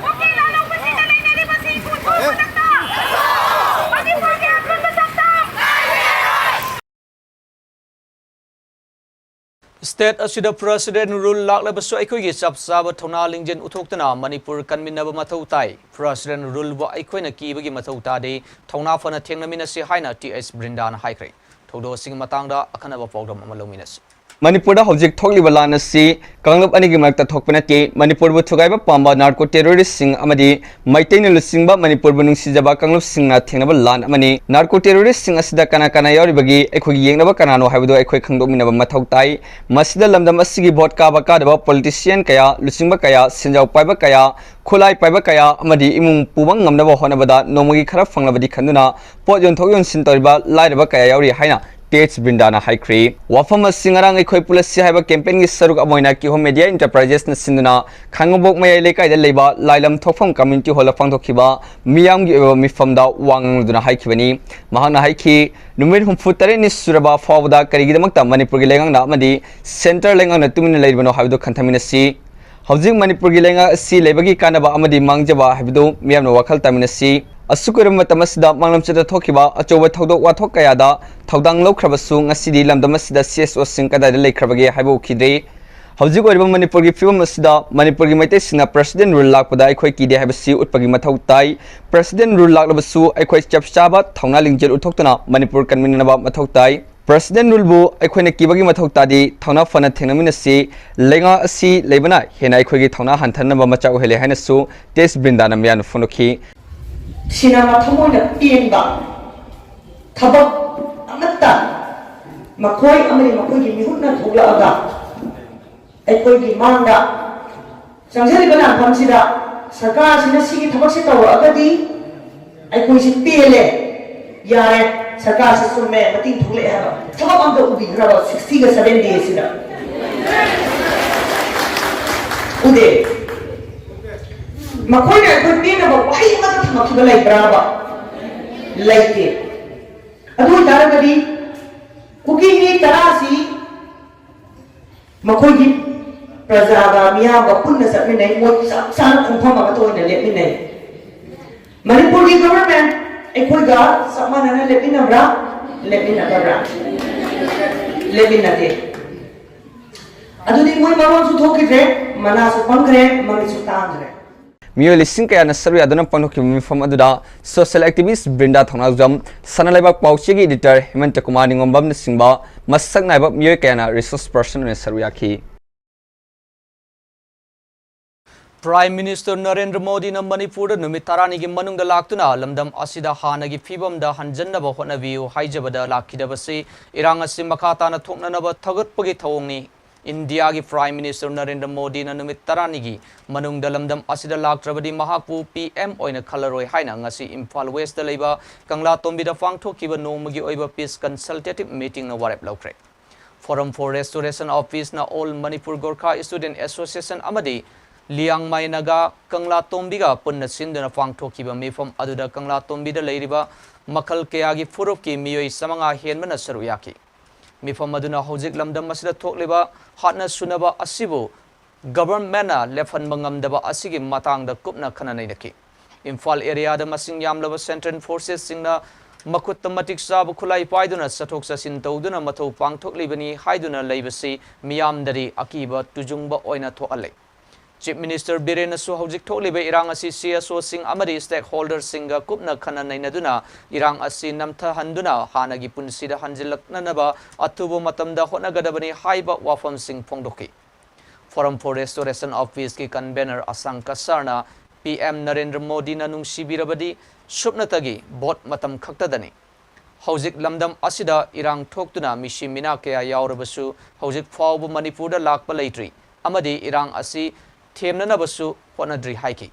ꯀꯨꯀꯤ ꯂꯥꯂꯣꯡꯕꯁꯤꯡꯅ ꯂꯩꯅꯔꯤꯕꯁꯤ ꯏꯄꯨ ꯏꯄꯨ ꯈꯨꯗꯛꯇ! ꯃꯅꯤꯄꯨꯔꯒꯤ ꯑꯄꯨꯟꯕ ꯁꯛꯇꯝ! State ꯑꯁꯤꯗ President Rule ꯂꯥꯛꯂꯕꯁꯨ ꯑꯩꯈꯣꯏꯒꯤ ꯆꯞ ꯆꯥꯕ ꯊꯧꯅꯥ ꯂꯤꯡꯖꯦꯜ ꯎꯠꯊꯣꯛꯇꯨꯅ ꯃꯅꯤꯄꯨꯔ ꯀꯟꯃꯤꯟꯅꯕ ꯃꯊꯧ ꯇꯥꯏ꯫ President Ruleꯕꯨ ꯑꯩꯈꯣꯏꯅ ꯀꯤꯕꯒꯤ ꯃꯊꯧ ꯇꯥꯗꯦ꯫ ꯊꯧꯅꯥ ꯐꯅ ꯊꯦꯡꯅꯃꯤꯟꯅꯁꯤ ꯍꯥꯏꯅ ꯇꯤ ꯑꯩꯆ ꯕ꯭ꯔꯤꯟꯗꯥꯅ ꯍꯥꯏꯈ꯭ꯔꯦ꯫ ꯊꯧꯗꯣꯛ ꯑꯁꯤꯒꯤ ꯃꯇꯥꯡꯗ ꯑꯈꯟꯅꯕ ꯄꯥꯎꯗꯝ ꯑꯃ ꯂꯧꯃꯤꯟꯅꯁꯤ꯫ ꯃꯅꯤꯄꯨꯔꯗ ꯍꯧꯖꯤꯛ ꯊꯣꯛꯂꯤꯕ ꯂꯥꯟ ꯑꯁꯤ ꯀꯥꯡꯂꯨꯞ ꯑꯅꯤꯒꯤ ꯃꯔꯛꯇ ꯊꯣꯛꯄ ꯅꯠꯇꯦ꯫ ꯃꯅꯤꯄꯨꯔꯕꯨ ꯊꯨꯒꯥꯏꯕ ꯄꯥꯝꯕ ꯅꯥꯔꯀꯣ ꯇꯦꯔꯣꯔꯤꯁ꯭ꯠꯁꯤꯡ ꯑꯃꯗꯤ ꯃꯩꯇꯩꯅ ꯂꯨꯆꯤꯡꯕ ꯃꯅꯤꯄꯨꯔꯕꯨ ꯅꯨꯡꯁꯤꯖꯕ ꯀꯥꯡꯂꯨꯞꯁꯤꯡꯅ ꯊꯦꯡꯅꯕ ꯂꯥꯟ ꯑꯃꯅꯤ꯫ ꯅꯥꯔꯀꯣ ꯇꯦꯔꯣꯔꯤꯁ꯭ꯠꯁꯤꯡ ꯑꯁꯤꯗ ꯀꯅꯥ ꯀꯅꯥ ꯌꯥꯎꯔꯤꯕꯒꯦ, ꯑꯩꯈꯣꯏꯒꯤ ꯌꯦꯡꯅꯕ ꯀꯅꯥꯅꯣ ꯍꯥꯏꯕꯗꯨ ꯑꯩꯈꯣꯏ ꯈꯪꯗꯣꯛꯃꯤꯟꯅꯕ ꯃꯊꯧ ꯇꯥꯏ꯫ ꯃꯁꯤꯗ ꯂꯝꯗꯝ ꯑꯁꯤꯒꯤ ꯚꯣꯠ ꯀꯥꯕ ꯀꯥꯗꯕ ꯄꯣꯂꯤꯇꯤꯁꯤꯌꯟ ꯀꯌꯥ, ꯂꯨꯆꯤꯡꯕ ꯀꯌꯥ, ꯁꯦꯟꯖꯥꯎ ꯄꯥꯏꯕ ꯀꯌꯥ, ꯈꯨꯠꯂꯥꯏ ꯄꯥꯏꯕ ꯀꯌꯥ ꯑꯃꯗꯤ ꯏꯃꯨꯡ ꯄꯨꯕ ꯉꯝꯅꯕ ꯍꯣꯠꯅꯕꯗ ꯅꯣꯡꯃꯒꯤ ꯈꯔ ꯐꯪꯂꯕꯗꯤ ꯈꯟꯗꯨꯅ ꯄꯣꯠ ꯌꯣꯟꯊꯣꯛ ꯌꯣꯟꯁꯤꯟ ꯇꯧꯔꯤꯕ ꯂꯥꯏꯔꯕ ꯀꯌꯥ ꯌꯥꯎꯔꯤ ꯍꯥꯏꯅ ꯇꯦꯖ ꯕ꯭ꯔꯤꯟꯗꯥꯅ ꯍꯥꯏꯈ꯭ꯔꯤ꯫ ꯋꯥꯐꯝ ꯑꯁꯤ ꯉꯔꯥꯡ ꯑꯩꯈꯣꯏ ꯄꯨꯂꯁꯤ ꯍꯥꯏꯕ ꯀꯦꯝꯄꯦꯟꯒꯤ ꯁꯔꯨꯛ ꯑꯃ ꯑꯣꯏꯅ ꯀꯤꯍꯣꯝ ꯃꯦꯗꯤꯌꯥ ꯏꯟꯇꯔꯄ꯭ꯔꯥꯏꯖꯦꯁꯅ ꯁꯤꯟꯗꯨꯅ ꯈꯥꯡꯉꯕꯣꯛ ꯃꯌꯥꯏ ꯂꯩꯀꯥꯏꯗ ꯂꯩꯕ ꯂꯥꯏꯂꯝ ꯊꯣꯛꯐꯝ ꯀꯝꯃ꯭ꯌꯨꯅꯤꯇꯤ ꯍꯣꯜꯗ ꯄꯥꯡꯊꯣꯛꯈꯤꯕ ꯃꯤꯌꯥꯝꯒꯤ ꯑꯣꯏꯕ ꯃꯤꯐꯝꯗ ꯋꯥ ꯉꯥꯡꯂꯗꯨꯅ ꯍꯥꯏꯈꯤꯕꯅꯤ꯫ ꯃꯍꯥꯛꯅ ꯍꯥꯏꯈꯤ, ꯅꯨꯃꯤꯠ ꯍꯨꯝꯐꯨ ꯇꯔꯦꯠꯅꯤ ꯁꯨꯔꯕ ꯐꯥꯎꯕꯗ ꯀꯔꯤꯒꯤꯗꯃꯛꯇ ꯃꯅꯤꯄꯨꯔꯒꯤ ꯂꯩꯉꯥꯛꯅ ꯑꯃꯗꯤ ꯁꯦꯟꯇꯔ ꯂꯩꯉꯥꯛꯅ ꯇꯨꯃꯤꯟꯅ ꯂꯩꯔꯤꯕꯅꯣ ꯍꯥꯏꯕꯗꯨ ꯈꯟꯊꯃꯤꯟꯅꯁꯤ꯫ ꯍꯧꯖꯤꯛ ꯃꯅꯤꯄꯨꯔꯒꯤ ꯂꯩꯉꯥꯛ ꯑꯁꯤ ꯂꯩꯕꯒꯤ ꯀꯥꯟꯅꯕ ꯑꯃꯗꯤ ꯃꯥꯡꯖꯕ ꯍꯥꯏꯕꯗꯨ ꯃꯤꯌꯥꯝꯅ ꯋꯥꯈꯜ ꯇꯥꯃꯤꯟꯅꯁꯤ꯫ ꯑꯁꯨꯛ ꯀꯨꯏꯔꯕ ꯃꯇꯝ ꯑꯁꯤꯗ ꯃꯥꯂꯦꯝ ꯆꯠꯇ ꯊꯣꯛꯈꯤꯕ ꯑꯆꯧꯕ ꯊꯧꯗꯣꯛ ꯋꯥꯊꯣꯛ ꯀꯌꯥꯗ ꯊꯧꯗꯥꯡ ꯂꯧꯈ꯭ꯔꯕꯁꯨ, ꯉꯁꯤꯗꯤ ꯂꯝꯗꯝ ꯑꯁꯤꯗ ꯁꯤ ꯑꯦꯁ ꯑꯣꯁꯤꯡ ꯀꯗꯥꯏꯗ ꯂꯩꯈ꯭ꯔꯕꯒꯦ ꯍꯥꯏꯕ ꯎꯈꯤꯗ꯭ꯔꯦ꯫ ꯍꯧꯖꯤꯛ ꯑꯣꯏꯔꯤꯕ ꯃꯅꯤꯄꯨꯔꯒꯤ ꯐꯤꯕꯝ ꯑꯁꯤꯗ ꯃꯅꯤꯄꯨꯔꯒꯤ ꯃꯩꯇꯩꯁꯤꯡꯅ ꯄ꯭ꯔꯦꯁꯤꯗꯦꯟꯠ ꯔꯨꯜ ꯂꯥꯛꯄꯗ ꯑꯩꯈꯣꯏ ꯀꯤꯗꯦ ꯍꯥꯏꯕꯁꯤ ꯎꯠꯄꯒꯤ ꯃꯊꯧ ꯇꯥꯏ꯫ ꯄ꯭ꯔꯦꯁꯤꯗꯦꯟꯠ ꯔꯨꯜ ꯂꯥꯛꯂꯕꯁꯨ ꯑꯩꯈꯣꯏ ꯆꯞ ꯆꯥꯕ ꯊꯧꯅꯥ ꯂꯤꯡꯖꯦꯜ ꯎꯠꯊꯣꯛꯇꯨꯅ ꯃꯅꯤꯄꯨꯔ ꯀꯟꯃꯤꯟꯅꯅꯕ ꯃꯊꯧ ꯇꯥꯏ꯫ ꯄ꯭ꯔꯦꯁꯤꯗꯦꯟꯠ ꯔꯨꯜꯕꯨ ꯑꯩꯈꯣꯏꯅ ꯀꯤꯕꯒꯤ ꯃꯊꯧ ꯇꯥꯗꯦ, ꯊꯧꯅꯥ ꯐꯅ ꯊꯦꯡꯅꯃꯤꯟꯅꯁꯤ꯫ ꯂꯩꯉꯥꯛ ꯑꯁꯤ ꯂꯩꯕꯅ ꯍꯦꯟꯅ ꯑꯩꯈꯣꯏꯒꯤ ꯊꯧꯅꯥ ꯍꯟꯊꯅꯕ ꯃꯆꯥꯛ ꯑꯣꯏꯍꯜꯂꯦ ꯍꯥꯏꯅꯁꯨ ꯇꯦꯖ ꯕ꯭ꯔꯤꯟꯗꯥꯅ ꯃꯤꯌꯥꯝꯅ ꯐꯣꯡꯗꯣꯛꯈꯤ꯫ ꯁꯤꯅ ꯃꯊꯃꯣꯏꯅ ꯄꯦꯟꯕ ꯊꯕꯛ ꯑꯃꯠꯇ ꯃꯈꯣꯏ ꯑꯃꯗꯤ ꯃꯈꯣꯏꯒꯤ ꯃꯤꯍꯨꯠꯅ ꯊꯣꯛꯂꯛꯑꯒ ꯑꯩꯈꯣꯏꯒꯤ ꯃꯥꯡꯗ ꯆꯪꯖꯔꯤꯕ ꯂꯥꯟꯐꯝꯁꯤꯗ ꯁꯔꯀꯥꯔꯁꯤꯅ ꯁꯤꯒꯤ ꯊꯕꯛꯁꯦ ꯇꯧꯔꯛꯑꯒꯗꯤ ꯑꯩꯈꯣꯏꯁꯤ ꯄꯦꯜꯂꯦ, ꯌꯥꯔꯦ, ꯁꯔꯀꯥꯔꯁꯤ ꯆꯨꯝꯃꯦ, ꯃꯇꯤꯡ ꯊꯣꯛꯂꯛꯑꯦ ꯍꯥꯏꯕ ꯊꯕꯛ ꯑꯝꯇ ꯎꯕꯤꯈ꯭ꯔꯕ ꯁꯤꯛꯁꯇꯤꯒ ꯁꯚꯦꯟ ꯗꯦꯁꯤꯗ? ꯎꯗꯦ꯫ ꯃꯈꯣꯏꯅ ꯑꯩꯈꯣꯏ ꯄꯦꯟꯅꯕ ꯋꯥꯍꯩ ꯑꯃꯠꯇ ꯊꯝꯃꯛꯈꯤꯕ ꯂꯩꯕ꯭ꯔꯥꯕ? ꯂꯩꯇꯦ꯫ ꯑꯗꯨ ꯑꯣꯏꯇꯥꯔꯒꯗꯤ ꯀꯨꯀꯤ ꯃꯤ ꯇꯔꯥꯁꯤ ꯃꯈꯣꯏꯒꯤ ꯄ꯭ꯔꯖꯥꯒ ꯃꯤꯌꯥꯝꯒ ꯄꯨꯟꯅ ꯆꯠꯃꯤꯟꯅꯩ, ꯃꯣꯏ ꯆꯞ ꯆꯥꯅ ꯈꯣꯡꯐꯝ ꯑꯃꯠꯇ ꯑꯣꯏꯅ ꯂꯦꯞꯃꯤꯟꯅꯩ꯫ ꯃꯅꯤꯄꯨꯔꯒꯤ ꯒꯚꯔꯟꯃꯦꯟꯠ ꯑꯩꯈꯣꯏꯒ ꯆꯞ ꯃꯥꯟꯅꯅ ꯂꯦꯞꯃꯤꯟꯅꯕ꯭ꯔꯥ? ꯂꯦꯞꯃꯤꯟꯅꯗꯕ꯭ꯔꯥ? ꯂꯦꯞꯃꯤꯟꯅꯗꯦ꯫ ꯑꯗꯨꯗꯤ ꯃꯣꯏ ꯃꯔꯣꯟꯁꯨ ꯊꯣꯛꯈꯤꯗ꯭ꯔꯦ, ꯃꯅꯥꯁꯨ ꯄꯪꯈ꯭ꯔꯦ, ꯃꯃꯤꯠꯁꯨ ꯇꯥꯡꯈ꯭ꯔꯦ꯫ ꯃꯤꯑꯣꯏ ꯂꯤꯁꯤꯡ ꯀꯌꯥꯅ ꯁꯔꯨꯛ ꯌꯥꯗꯨꯅ ꯄꯥꯡꯊꯣꯛꯈꯤꯕ ꯃꯤꯐꯝ ꯑꯗꯨꯗ social activist ꯕ꯭ꯔꯤꯟꯗꯥ ꯊꯧꯅꯥꯎꯖꯝ, ꯁꯅꯥ ꯂꯩꯕꯥꯛ ꯄꯥꯎꯆꯦꯒꯤ editor ꯍꯦꯃꯟꯇ ꯀꯨꯃꯥꯔ ꯅꯤꯉꯣꯝꯕꯝꯅꯆꯤꯡꯕ ꯃꯁꯛ ꯅꯥꯏꯕ ꯃꯤꯑꯣꯏ ꯀꯌꯥꯅ resource person ꯑꯣꯏꯅ ꯁꯔꯨꯛ ꯌꯥꯈꯤ꯫ Prime Minister ꯅꯔꯦꯟꯗ꯭ꯔ ꯃꯣꯗꯤꯅ ꯃꯅꯤꯄꯨꯔꯗ ꯅꯨꯃꯤꯠ ꯇꯔꯥꯅꯤꯒꯤ ꯃꯅꯨꯡꯗ ꯂꯥꯛꯇꯨꯅ ꯂꯝꯗꯝ ꯑꯁꯤꯗ ꯍꯥꯟꯅꯒꯤ ꯐꯤꯕꯝꯗ ꯍꯟꯖꯟꯅꯕ ꯍꯣꯠꯅꯕꯤꯌꯨ ꯍꯥꯏꯖꯕꯗ ꯂꯥꯛꯈꯤꯗꯕꯁꯤ ꯏꯔꯥꯡ ꯑꯁꯤ ꯃꯈꯥ ꯇꯥꯅ ꯊꯣꯛꯅꯅꯕ ꯊꯧꯒꯠꯄꯒꯤ ꯊꯧꯑꯣꯡꯅꯤ꯫ ꯏꯟꯗꯤꯌꯥꯒꯤ Prime Minister ꯅꯔꯦꯟꯗ꯭ꯔ ꯃꯣꯗꯤꯅ ꯅꯨꯃꯤꯠ ꯇꯔꯥꯅꯤꯒꯤ ꯃꯅꯨꯡꯗ ꯂꯝꯗꯝ ꯑꯁꯤꯗ ꯂꯥꯛꯇ꯭ꯔꯕꯗꯤ ꯃꯍꯥꯛꯄꯨ P M ꯑꯣꯏꯅ ꯈꯜꯂꯔꯣꯏ ꯍꯥꯏꯅ ꯉꯁꯤ ꯏꯝꯐꯥꯜ West ꯂꯩꯕ ꯀꯪꯂꯥꯇꯣꯝꯕꯤꯗ ꯄꯥꯡꯊꯣꯛꯈꯤꯕ ꯅꯣꯡꯃꯒꯤ ꯑꯣꯏꯕ Peace Consultative Meeting ꯅ ꯋꯥꯔꯦꯞ ꯂꯧꯈ꯭ꯔꯦ꯫ Forum for Restoration of Peace ꯅ All Manipur Gorkha Student Association ꯑꯃꯗꯤ ꯂꯤꯌꯥꯡꯃꯥꯏ ꯅꯥꯒꯥ ꯀꯪꯂꯥꯇꯣꯝꯕꯤꯒ ꯄꯨꯟꯅ ꯁꯤꯟꯗꯨꯅ ꯄꯥꯡꯊꯣꯛꯈꯤꯕ ꯃꯤꯐꯝ ꯑꯗꯨꯗ ꯀꯪꯂꯥꯇꯣꯝꯕꯤꯗ ꯂꯩꯔꯤꯕ ꯃꯈꯜ ꯀꯌꯥꯒꯤ ꯐꯨꯔꯨꯞꯀꯤ ꯃꯤꯑꯣꯏ ꯆꯥꯃꯉꯥ ꯍꯦꯟꯕꯅ ꯁꯔꯨꯛ ꯌꯥꯈꯤ꯫ ꯃꯤꯐꯝ ꯑꯗꯨꯅ ꯍꯧꯖꯤꯛ ꯂꯝꯗꯝ ꯑꯁꯤꯗ ꯊꯣꯛꯂꯤꯕ ꯍꯥꯠꯅ ꯁꯨꯅꯕ ꯑꯁꯤꯕꯨ government ꯅ ꯂꯦꯞꯍꯟꯕ ꯉꯝꯗꯕ ꯑꯁꯤꯒꯤ ꯃꯇꯥꯡꯗ ꯀꯨꯞꯅ ꯈꯟꯅ ꯅꯩꯅꯈꯤ꯫ ꯏꯝꯐꯥꯜ area ꯗ ꯃꯁꯤꯡ ꯌꯥꯝꯂꯕ central forces ꯁꯤꯡꯅ ꯃꯈꯨꯠꯇ ꯃꯇꯤꯛ ꯆꯥꯕ ꯈꯨꯠꯂꯥꯏ ꯄꯥꯏꯗꯨꯅ ꯆꯠꯊꯣꯛ ꯆꯠꯁꯤꯟ ꯇꯧꯗꯨꯅ ꯃꯊꯧ ꯄꯥꯡꯊꯣꯛꯂꯤꯕꯅꯤ ꯍꯥꯏꯗꯨꯅ ꯂꯩꯕꯁꯤ ꯃꯤꯌꯥꯝꯗꯗꯤ ꯑꯀꯤꯕ ꯇꯨꯖꯨꯡꯕ ꯑꯣꯏꯅ ꯊꯣꯛꯍꯜꯂꯦ꯫ Chief Minister ꯕꯤꯔꯦꯟꯅꯁꯨ ꯍꯧꯖꯤꯛ ꯊꯣꯛꯂꯤꯕ ꯏꯔꯥꯡ ꯑꯁꯤ C S O ꯁꯤꯡ ꯑꯃꯗꯤ stakeholder ꯁꯤꯡꯒ ꯀꯨꯞꯅ ꯈꯟꯅ ꯅꯩꯅꯗꯨꯅ ꯏꯔꯥꯡ ꯑꯁꯤ ꯅꯝꯊꯍꯟꯗꯨꯅ ꯍꯥꯟꯅꯒꯤ ꯄꯨꯟꯁꯤꯗ ꯍꯟꯖꯤꯜꯂꯛꯅꯅꯕ ꯑꯊꯨꯕ ꯃꯇꯝꯗ ꯍꯣꯠꯅꯒꯗꯕꯅꯤ ꯍꯥꯏꯕ ꯋꯥꯐꯝꯁꯤꯡ ꯐꯣꯡꯗꯣꯛꯈꯤ꯫ Forum for Restoration of Peace ꯀꯤ convener ꯑꯁꯥꯡ ꯀꯁꯥꯔꯅ P M ꯅꯔꯦꯟꯗ꯭ꯔ ꯃꯣꯗꯤꯅ ꯅꯨꯡꯁꯤꯕꯤꯔꯕꯗꯤ ꯁꯨꯞꯅꯇꯒꯤ vote ꯃꯇꯝ ꯈꯛꯇꯗꯅꯤ꯫ ꯍꯧꯖꯤꯛ ꯂꯝꯗꯝ ꯑꯁꯤꯗ ꯏꯔꯥꯡ ꯊꯣꯛꯇꯨꯅ ꯃꯤꯁꯤ ꯃꯤꯅꯥ ꯀꯌꯥ ꯌꯥꯎꯔꯕꯁꯨ ꯍꯧꯖꯤꯛ ꯐꯥꯎꯕ ꯃꯅꯤꯄꯨꯔꯗ ꯂꯥꯛꯄ ꯂꯩꯇ꯭ꯔꯤ ꯑꯃꯗꯤ ꯏꯔꯥꯡ ꯑꯁꯤ ꯊꯦꯝꯅꯅꯕꯁꯨ ꯍꯣꯠꯅꯗ꯭ꯔꯤ ꯍꯥꯏꯈꯤ꯫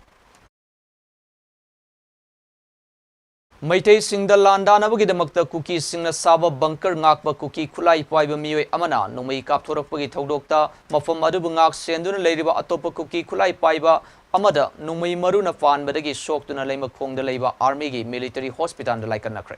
ꯃꯩꯇꯩꯁꯤꯡꯗ ꯂꯥꯟꯗꯥꯅꯕꯒꯤꯗꯃꯛꯇ ꯀꯨꯀꯤꯁꯤꯡꯅ ꯁꯥꯕ bunker ꯉꯥꯛꯄ ꯀꯨꯀꯤ ꯈꯨꯠꯂꯥꯏ ꯄꯥꯏꯕ ꯃꯤꯑꯣꯏ ꯑꯃꯅ ꯅꯣꯡꯃꯩ ꯀꯥꯞꯊꯣꯔꯛꯄꯒꯤ ꯊꯧꯗꯣꯛꯇ ꯃꯐꯝ ꯑꯗꯨꯕꯨ ꯉꯥꯛ ꯁꯦꯟꯗꯨꯅ ꯂꯩꯔꯤꯕ ꯑꯇꯣꯞꯄ ꯀꯨꯀꯤ ꯈꯨꯠꯂꯥꯏ ꯄꯥꯏꯕ ꯑꯃꯗ ꯅꯣꯡꯃꯩ ꯃꯔꯨꯅ ꯄꯥꯟꯕꯗꯒꯤ ꯁꯣꯛꯇꯨꯅ ꯂꯩꯃꯈꯣꯡꯗ ꯂꯩꯕ army ꯒꯤ military hospital ꯗ ꯂꯥꯏꯀꯠꯅꯈ꯭ꯔꯦ꯫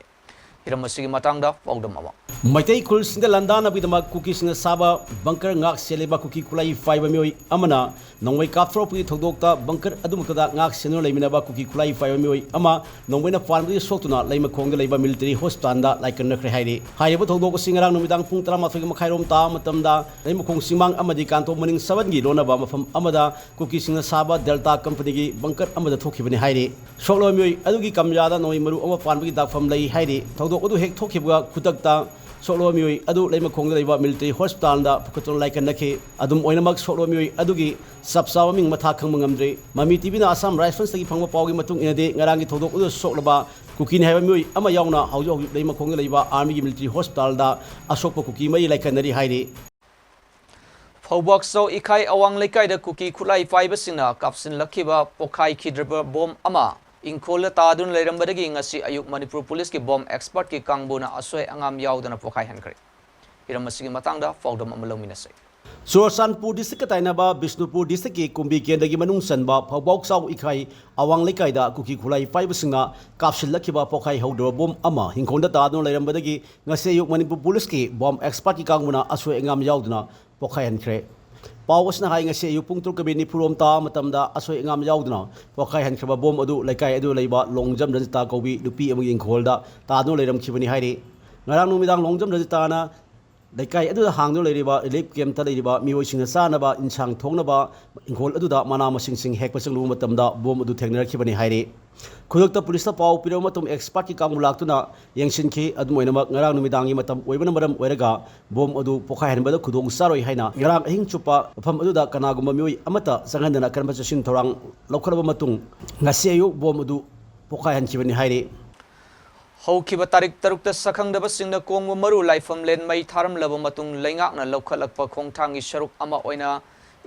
ꯍꯤꯔꯝ ꯑꯁꯤꯒꯤ ꯃꯇꯥꯡꯗ ꯄꯥꯎꯗꯝ ꯑꯃ꯫ ꯃꯩꯇꯩ ꯈꯨꯜꯁꯤꯡꯗ ꯂꯥꯟꯗꯥꯅꯕꯒꯤꯗꯃꯛ ꯀꯨꯀꯤꯁꯤꯡꯅ ꯁꯥꯕ ꯕꯪꯀꯔ ꯉꯥꯛ ꯁꯦꯜꯂꯤꯕ ꯀꯨꯀꯤ ꯈꯨꯠꯂꯥꯏ ꯄꯥꯏꯕ ꯃꯤꯑꯣꯏ ꯑꯃꯅ ꯅꯣꯡꯃꯩ ꯀꯥꯞꯊꯣꯔꯛꯄꯒꯤ ꯊꯧꯗꯣꯛꯇ ꯕꯪꯀꯔ ꯑꯗꯨꯃꯛꯇꯗ ꯉꯥꯛ ꯁꯦꯟꯗꯨꯅ ꯂꯩꯃꯤꯟꯅꯕ ꯀꯨꯀꯤ ꯈꯨꯠꯂꯥꯏ ꯄꯥꯏꯕ ꯃꯤꯑꯣꯏ ꯑꯃ ꯅꯣꯡꯃꯩꯅ ꯄꯥꯟꯕꯗꯒꯤ ꯁꯣꯛꯇꯨꯅ ꯂꯩꯃꯈꯣꯡꯗ ꯂꯩꯕ ꯃꯤꯂꯤꯇꯔꯤ ꯍꯣꯁꯄꯤꯇꯥꯜꯗ ꯂꯥꯏꯀꯠꯅꯈ꯭ꯔꯦ ꯍꯥꯏꯔꯤ꯫ ꯍꯥꯏꯔꯤꯕ ꯊꯧꯗꯣꯛ ꯑꯁꯤ ꯉꯔꯥꯡ ꯅꯨꯃꯤꯗꯥꯡ ꯄꯨꯡ ꯇꯔꯥꯃꯥꯊꯣꯏ ꯃꯈꯥꯏꯔꯣꯝ ꯇꯥꯕ ꯃꯇꯝꯗ ꯂꯩꯃꯈꯣꯡ ꯆꯤꯡꯃꯥꯡ ꯑꯃꯗꯤ ꯀꯥꯟꯇꯣ ꯃꯅꯤꯡ ꯁꯕꯟꯒꯤ ꯂꯣꯟꯅꯕ ꯃꯐꯝ ꯑꯃꯗ ꯀꯨꯀꯤꯁꯤꯡꯅ ꯁꯥꯕ ꯗꯦꯜꯇꯥ ꯀꯝꯄꯅꯤꯒꯤ ꯕꯪꯀꯔ ꯑꯃꯗ ꯊꯣꯛꯈꯤꯕꯅꯤ ꯍꯥꯏꯔꯤ꯫ ꯁꯣꯛꯂꯕ ꯃꯤꯑꯣꯏ ꯑꯗꯨꯒꯤ ꯀꯝꯌꯥꯗ ꯅꯣꯡꯃꯩ ꯃꯔꯨ ꯑꯃ ꯄꯥꯟꯕꯒꯤ ꯗꯥꯛꯐꯝ ꯂꯩ ꯍꯥꯏꯔꯤ꯫ ꯊꯧꯗꯣꯛ ꯑꯗꯨ ꯍꯦꯛ ꯊꯣꯛꯈꯤꯕꯒ ꯈꯨꯗꯛꯇ ꯁꯣꯛꯂꯕ ꯃꯤꯑꯣꯏ ꯑꯗꯨ ꯂꯩꯃꯈꯣꯡꯗ ꯂꯩꯕ ꯃꯤꯂꯤꯇꯔꯤ ꯍꯣꯁꯄꯤꯇꯥꯜꯗ ꯄꯨꯈꯠꯇꯨꯅ ꯂꯥꯏꯀꯠꯅꯈꯤ꯫ ꯑꯗꯨꯝ ꯑꯣꯏꯅꯃꯛ ꯁꯣꯛꯂꯕ ꯃꯤꯑꯣꯏ ꯑꯗꯨꯒꯤ ꯆꯞ ꯆꯥꯕ ꯃꯤꯡ ꯃꯊꯥ ꯈꯪꯕ ꯉꯝꯗ꯭ꯔꯤ꯫ ꯃꯃꯤ ꯇꯤꯚꯤꯅ ꯑꯁꯥꯝ ꯔꯥꯏꯐꯜꯁꯇꯒꯤ ꯐꯪꯕ ꯄꯥꯎꯒꯤ ꯃꯇꯨꯡ ꯏꯟꯅꯗꯤ ꯉꯔꯥꯡꯒꯤ ꯊꯧꯗꯣꯛ ꯑꯗꯨꯗ ꯁꯣꯛꯂꯕ ꯀꯨꯀꯤꯅꯤ ꯍꯥꯏꯕ ꯃꯤꯑꯣꯏ ꯑꯃ ꯌꯥꯎꯅ ꯍꯧꯖꯤꯛ ꯍꯧꯖꯤꯛ ꯂꯩꯃꯈꯣꯡꯗ ꯂꯩꯕ ꯑꯥꯔꯃꯤꯒꯤ ꯃꯤꯂꯤꯇꯔꯤ ꯍꯣꯁꯄꯤꯇꯥꯜꯗ ꯑꯁꯣꯛꯄ ꯀꯨꯀꯤ ꯃꯔꯤ ꯂꯥꯏꯀꯠꯅꯔꯤ ꯍꯥꯏꯔꯤ꯫ ꯐꯧꯕꯥꯛꯆꯧ ꯏꯈꯥꯏ ꯑꯋꯥꯡ ꯂꯩꯀꯥꯏꯗ ꯀꯨꯀꯤ ꯈꯨꯠꯂꯥꯏ ꯄꯥꯏꯕꯁꯤꯡꯅ ꯀꯥꯞꯁꯤꯜꯂꯛꯈꯤꯕ ꯄꯣꯈꯥꯏꯈꯤꯗ꯭ꯔꯕ ꯕꯣꯝ ꯑꯃ ꯏꯪꯈꯣꯜꯗ ꯇꯥꯗꯨꯅ ꯂꯩꯔꯝꯕꯗꯒꯤ ꯉꯁꯤ ꯑꯌꯨꯛ ꯃꯅꯤꯄꯨꯔ ꯄꯨꯂꯤꯁꯀꯤ ꯕꯣꯝ ꯑꯦꯛꯁꯄꯔꯠꯀꯤ ꯀꯥꯡꯕꯨꯅ ꯑꯁꯣꯏ ꯑꯉꯥꯝ ꯌꯥꯎꯗꯅ ꯄꯣꯈꯥꯏꯍꯟꯈ꯭ꯔꯦ꯫ ꯍꯤꯔꯝ ꯑꯁꯤꯒꯤ ꯃꯇꯥꯡꯗ ꯄꯥꯎꯗꯝ ꯑꯃ ꯂꯧꯃꯤꯟꯅꯁꯤ꯫ ꯆꯨꯔꯆꯥꯟꯄꯨꯔ ꯗꯤꯁꯇ꯭ꯔꯤꯛꯀ ꯇꯥꯏꯅꯕ ꯕꯤꯁꯅꯨꯄꯨꯔ ꯗꯤꯁꯇ꯭ꯔꯤꯛꯀꯤ ꯀꯨꯝꯕꯤ ꯀꯦꯟꯗ꯭ꯔꯒꯤ ꯃꯅꯨꯡ ꯆꯟꯕ ꯐꯧꯕꯥꯛꯆꯥꯎ ꯏꯈꯥꯏ ꯑꯋꯥꯡ ꯂꯩꯀꯥꯏꯗ ꯀꯨꯀꯤ ꯈꯨꯠꯂꯥꯏ ꯄꯥꯏꯕꯁꯤꯡꯅ ꯀꯥꯞꯁꯤꯜꯂꯛꯈꯤꯕ ꯄꯣꯈꯥꯏ ꯍꯧꯗ꯭ꯔꯕ ꯕꯣꯝ ꯑꯃ ꯏꯪꯈꯣꯜꯗ ꯇꯥꯗꯨꯅ ꯂꯩꯔꯝꯕꯗꯒꯤ ꯉꯁꯤ ꯑꯌꯨꯛ ꯃꯅꯤꯄꯨꯔ ꯄꯨꯂꯤꯁꯀꯤ ꯕꯣꯝ ꯑꯦꯛꯁꯄꯔꯠꯀꯤ ꯀꯥꯡꯕꯨꯅ ꯑꯁꯣꯏ ꯑꯉꯥꯝ ꯌꯥꯎꯗꯅ ꯄꯣꯈꯥꯏꯍꯟꯈ꯭ꯔꯦ꯫ ꯄꯥꯎ ꯑꯁꯤꯅ ꯍꯥꯏ, ꯉꯁꯤ ꯑꯌꯨꯛ ꯄꯨꯡ ꯇꯔꯨꯛꯀ ꯃꯤꯅꯤꯠ ꯅꯤꯐꯨꯔꯣꯝ ꯇꯥꯕ ꯃꯇꯝꯗ ꯑꯁꯣꯏ ꯑꯉꯥꯝ ꯌꯥꯎꯗꯅ ꯄꯣꯈꯥꯏꯍꯟꯈ꯭ꯔꯕ ꯕꯣꯝ ꯑꯗꯨ ꯂꯩꯀꯥꯏ ꯑꯗꯨꯗ ꯂꯩꯕ ꯂꯣꯡꯖꯝ ꯔꯟꯖꯤꯇꯥ ꯀꯧꯕꯤ ꯅꯨꯄꯤ ꯑꯃꯒꯤ ꯏꯪꯈꯣꯜꯗ ꯇꯥꯗꯨꯅ ꯂꯩꯔꯝꯈꯤꯕꯅꯤ ꯍꯥꯏꯔꯤ꯫ ꯉꯔꯥꯡ ꯅꯨꯃꯤꯗꯥꯡ ꯂꯣꯡꯖꯝ ꯔꯟꯖꯤꯇꯥꯅ ꯂꯩꯀꯥꯏ ꯑꯗꯨꯗ ꯍꯥꯡꯗꯨꯅ ꯂꯩꯔꯤꯕ ꯔꯤꯂꯤꯐ ꯀꯦꯝꯞꯇ ꯂꯩꯔꯤꯕ ꯃꯤꯑꯣꯏꯁꯤꯡꯅ ꯆꯥꯅꯕ ꯏꯟꯁꯥꯡ ꯊꯣꯡꯅꯕ ꯏꯪꯈꯣꯜ ꯑꯗꯨꯗ ꯃꯅꯥ ꯃꯁꯤꯡꯁꯤꯡ ꯍꯦꯛꯄ ꯆꯪꯂꯨꯕ ꯃꯇꯝꯗ ꯕꯣꯝ ꯑꯗꯨ ꯊꯦꯡꯅꯔꯛꯈꯤꯕꯅꯤ ꯍꯥꯏꯔꯤ꯫ ꯈꯨꯗꯛꯇ ꯄꯨꯂꯤꯁꯇ ꯄꯥꯎ ꯄꯤꯔꯕ ꯃꯇꯨꯡ ꯑꯦꯛꯁꯄꯔꯠꯀꯤ ꯀꯥꯡꯕꯨ ꯂꯥꯛꯇꯨꯅ ꯌꯦꯡꯁꯤꯟꯈꯤ꯫ ꯑꯗꯨꯝ ꯑꯣꯏꯅꯃꯛ ꯉꯔꯥꯡ ꯅꯨꯃꯤꯗꯥꯡꯒꯤ ꯃꯇꯝ ꯑꯣꯏꯕꯅ ꯃꯔꯝ ꯑꯣꯏꯔꯒ ꯕꯣꯝ ꯑꯗꯨ ꯄꯣꯈꯥꯏꯍꯟꯕꯗ ꯈꯨꯗꯣꯡ ꯆꯥꯔꯣꯏ ꯍꯥꯏꯅ ꯉꯔꯥꯡ ꯑꯍꯤꯡ ꯆꯨꯞꯄ ꯃꯐꯝ ꯑꯗꯨꯗ ꯀꯅꯥꯒꯨꯝꯕ ꯃꯤꯑꯣꯏ ꯑꯃꯠꯇ ꯆꯪꯍꯟꯗꯅ ꯀꯟꯕ ꯆꯦꯛꯁꯤꯟ ꯊꯧꯔꯥꯡ ꯂꯧꯈꯠꯂꯕ ꯃꯇꯨꯡ ꯉꯁꯤ ꯑꯌꯨꯛ ꯕꯣꯝ ꯑꯗꯨ ꯄꯣꯈꯥꯏꯍꯟꯈꯤꯕꯅꯤ ꯍꯥꯏꯔꯤ꯫ ꯍꯧꯈꯤꯕ ꯇꯥꯔꯤꯛ ꯇꯔꯨꯛꯇ ꯁꯛꯈꯪꯗꯕꯁꯤꯡꯅ ꯀꯣꯡꯕ ꯃꯔꯨ ꯂꯥꯏꯐꯝꯂꯦꯟ ꯃꯩ ꯊꯥꯔꯝꯂꯕ ꯃꯇꯨꯡ ꯂꯩꯉꯥꯛꯅ ꯂꯧꯈꯠꯂꯛꯄ ꯈꯣꯡꯊꯥꯡꯒꯤ ꯁꯔꯨꯛ ꯑꯃ ꯑꯣꯏꯅ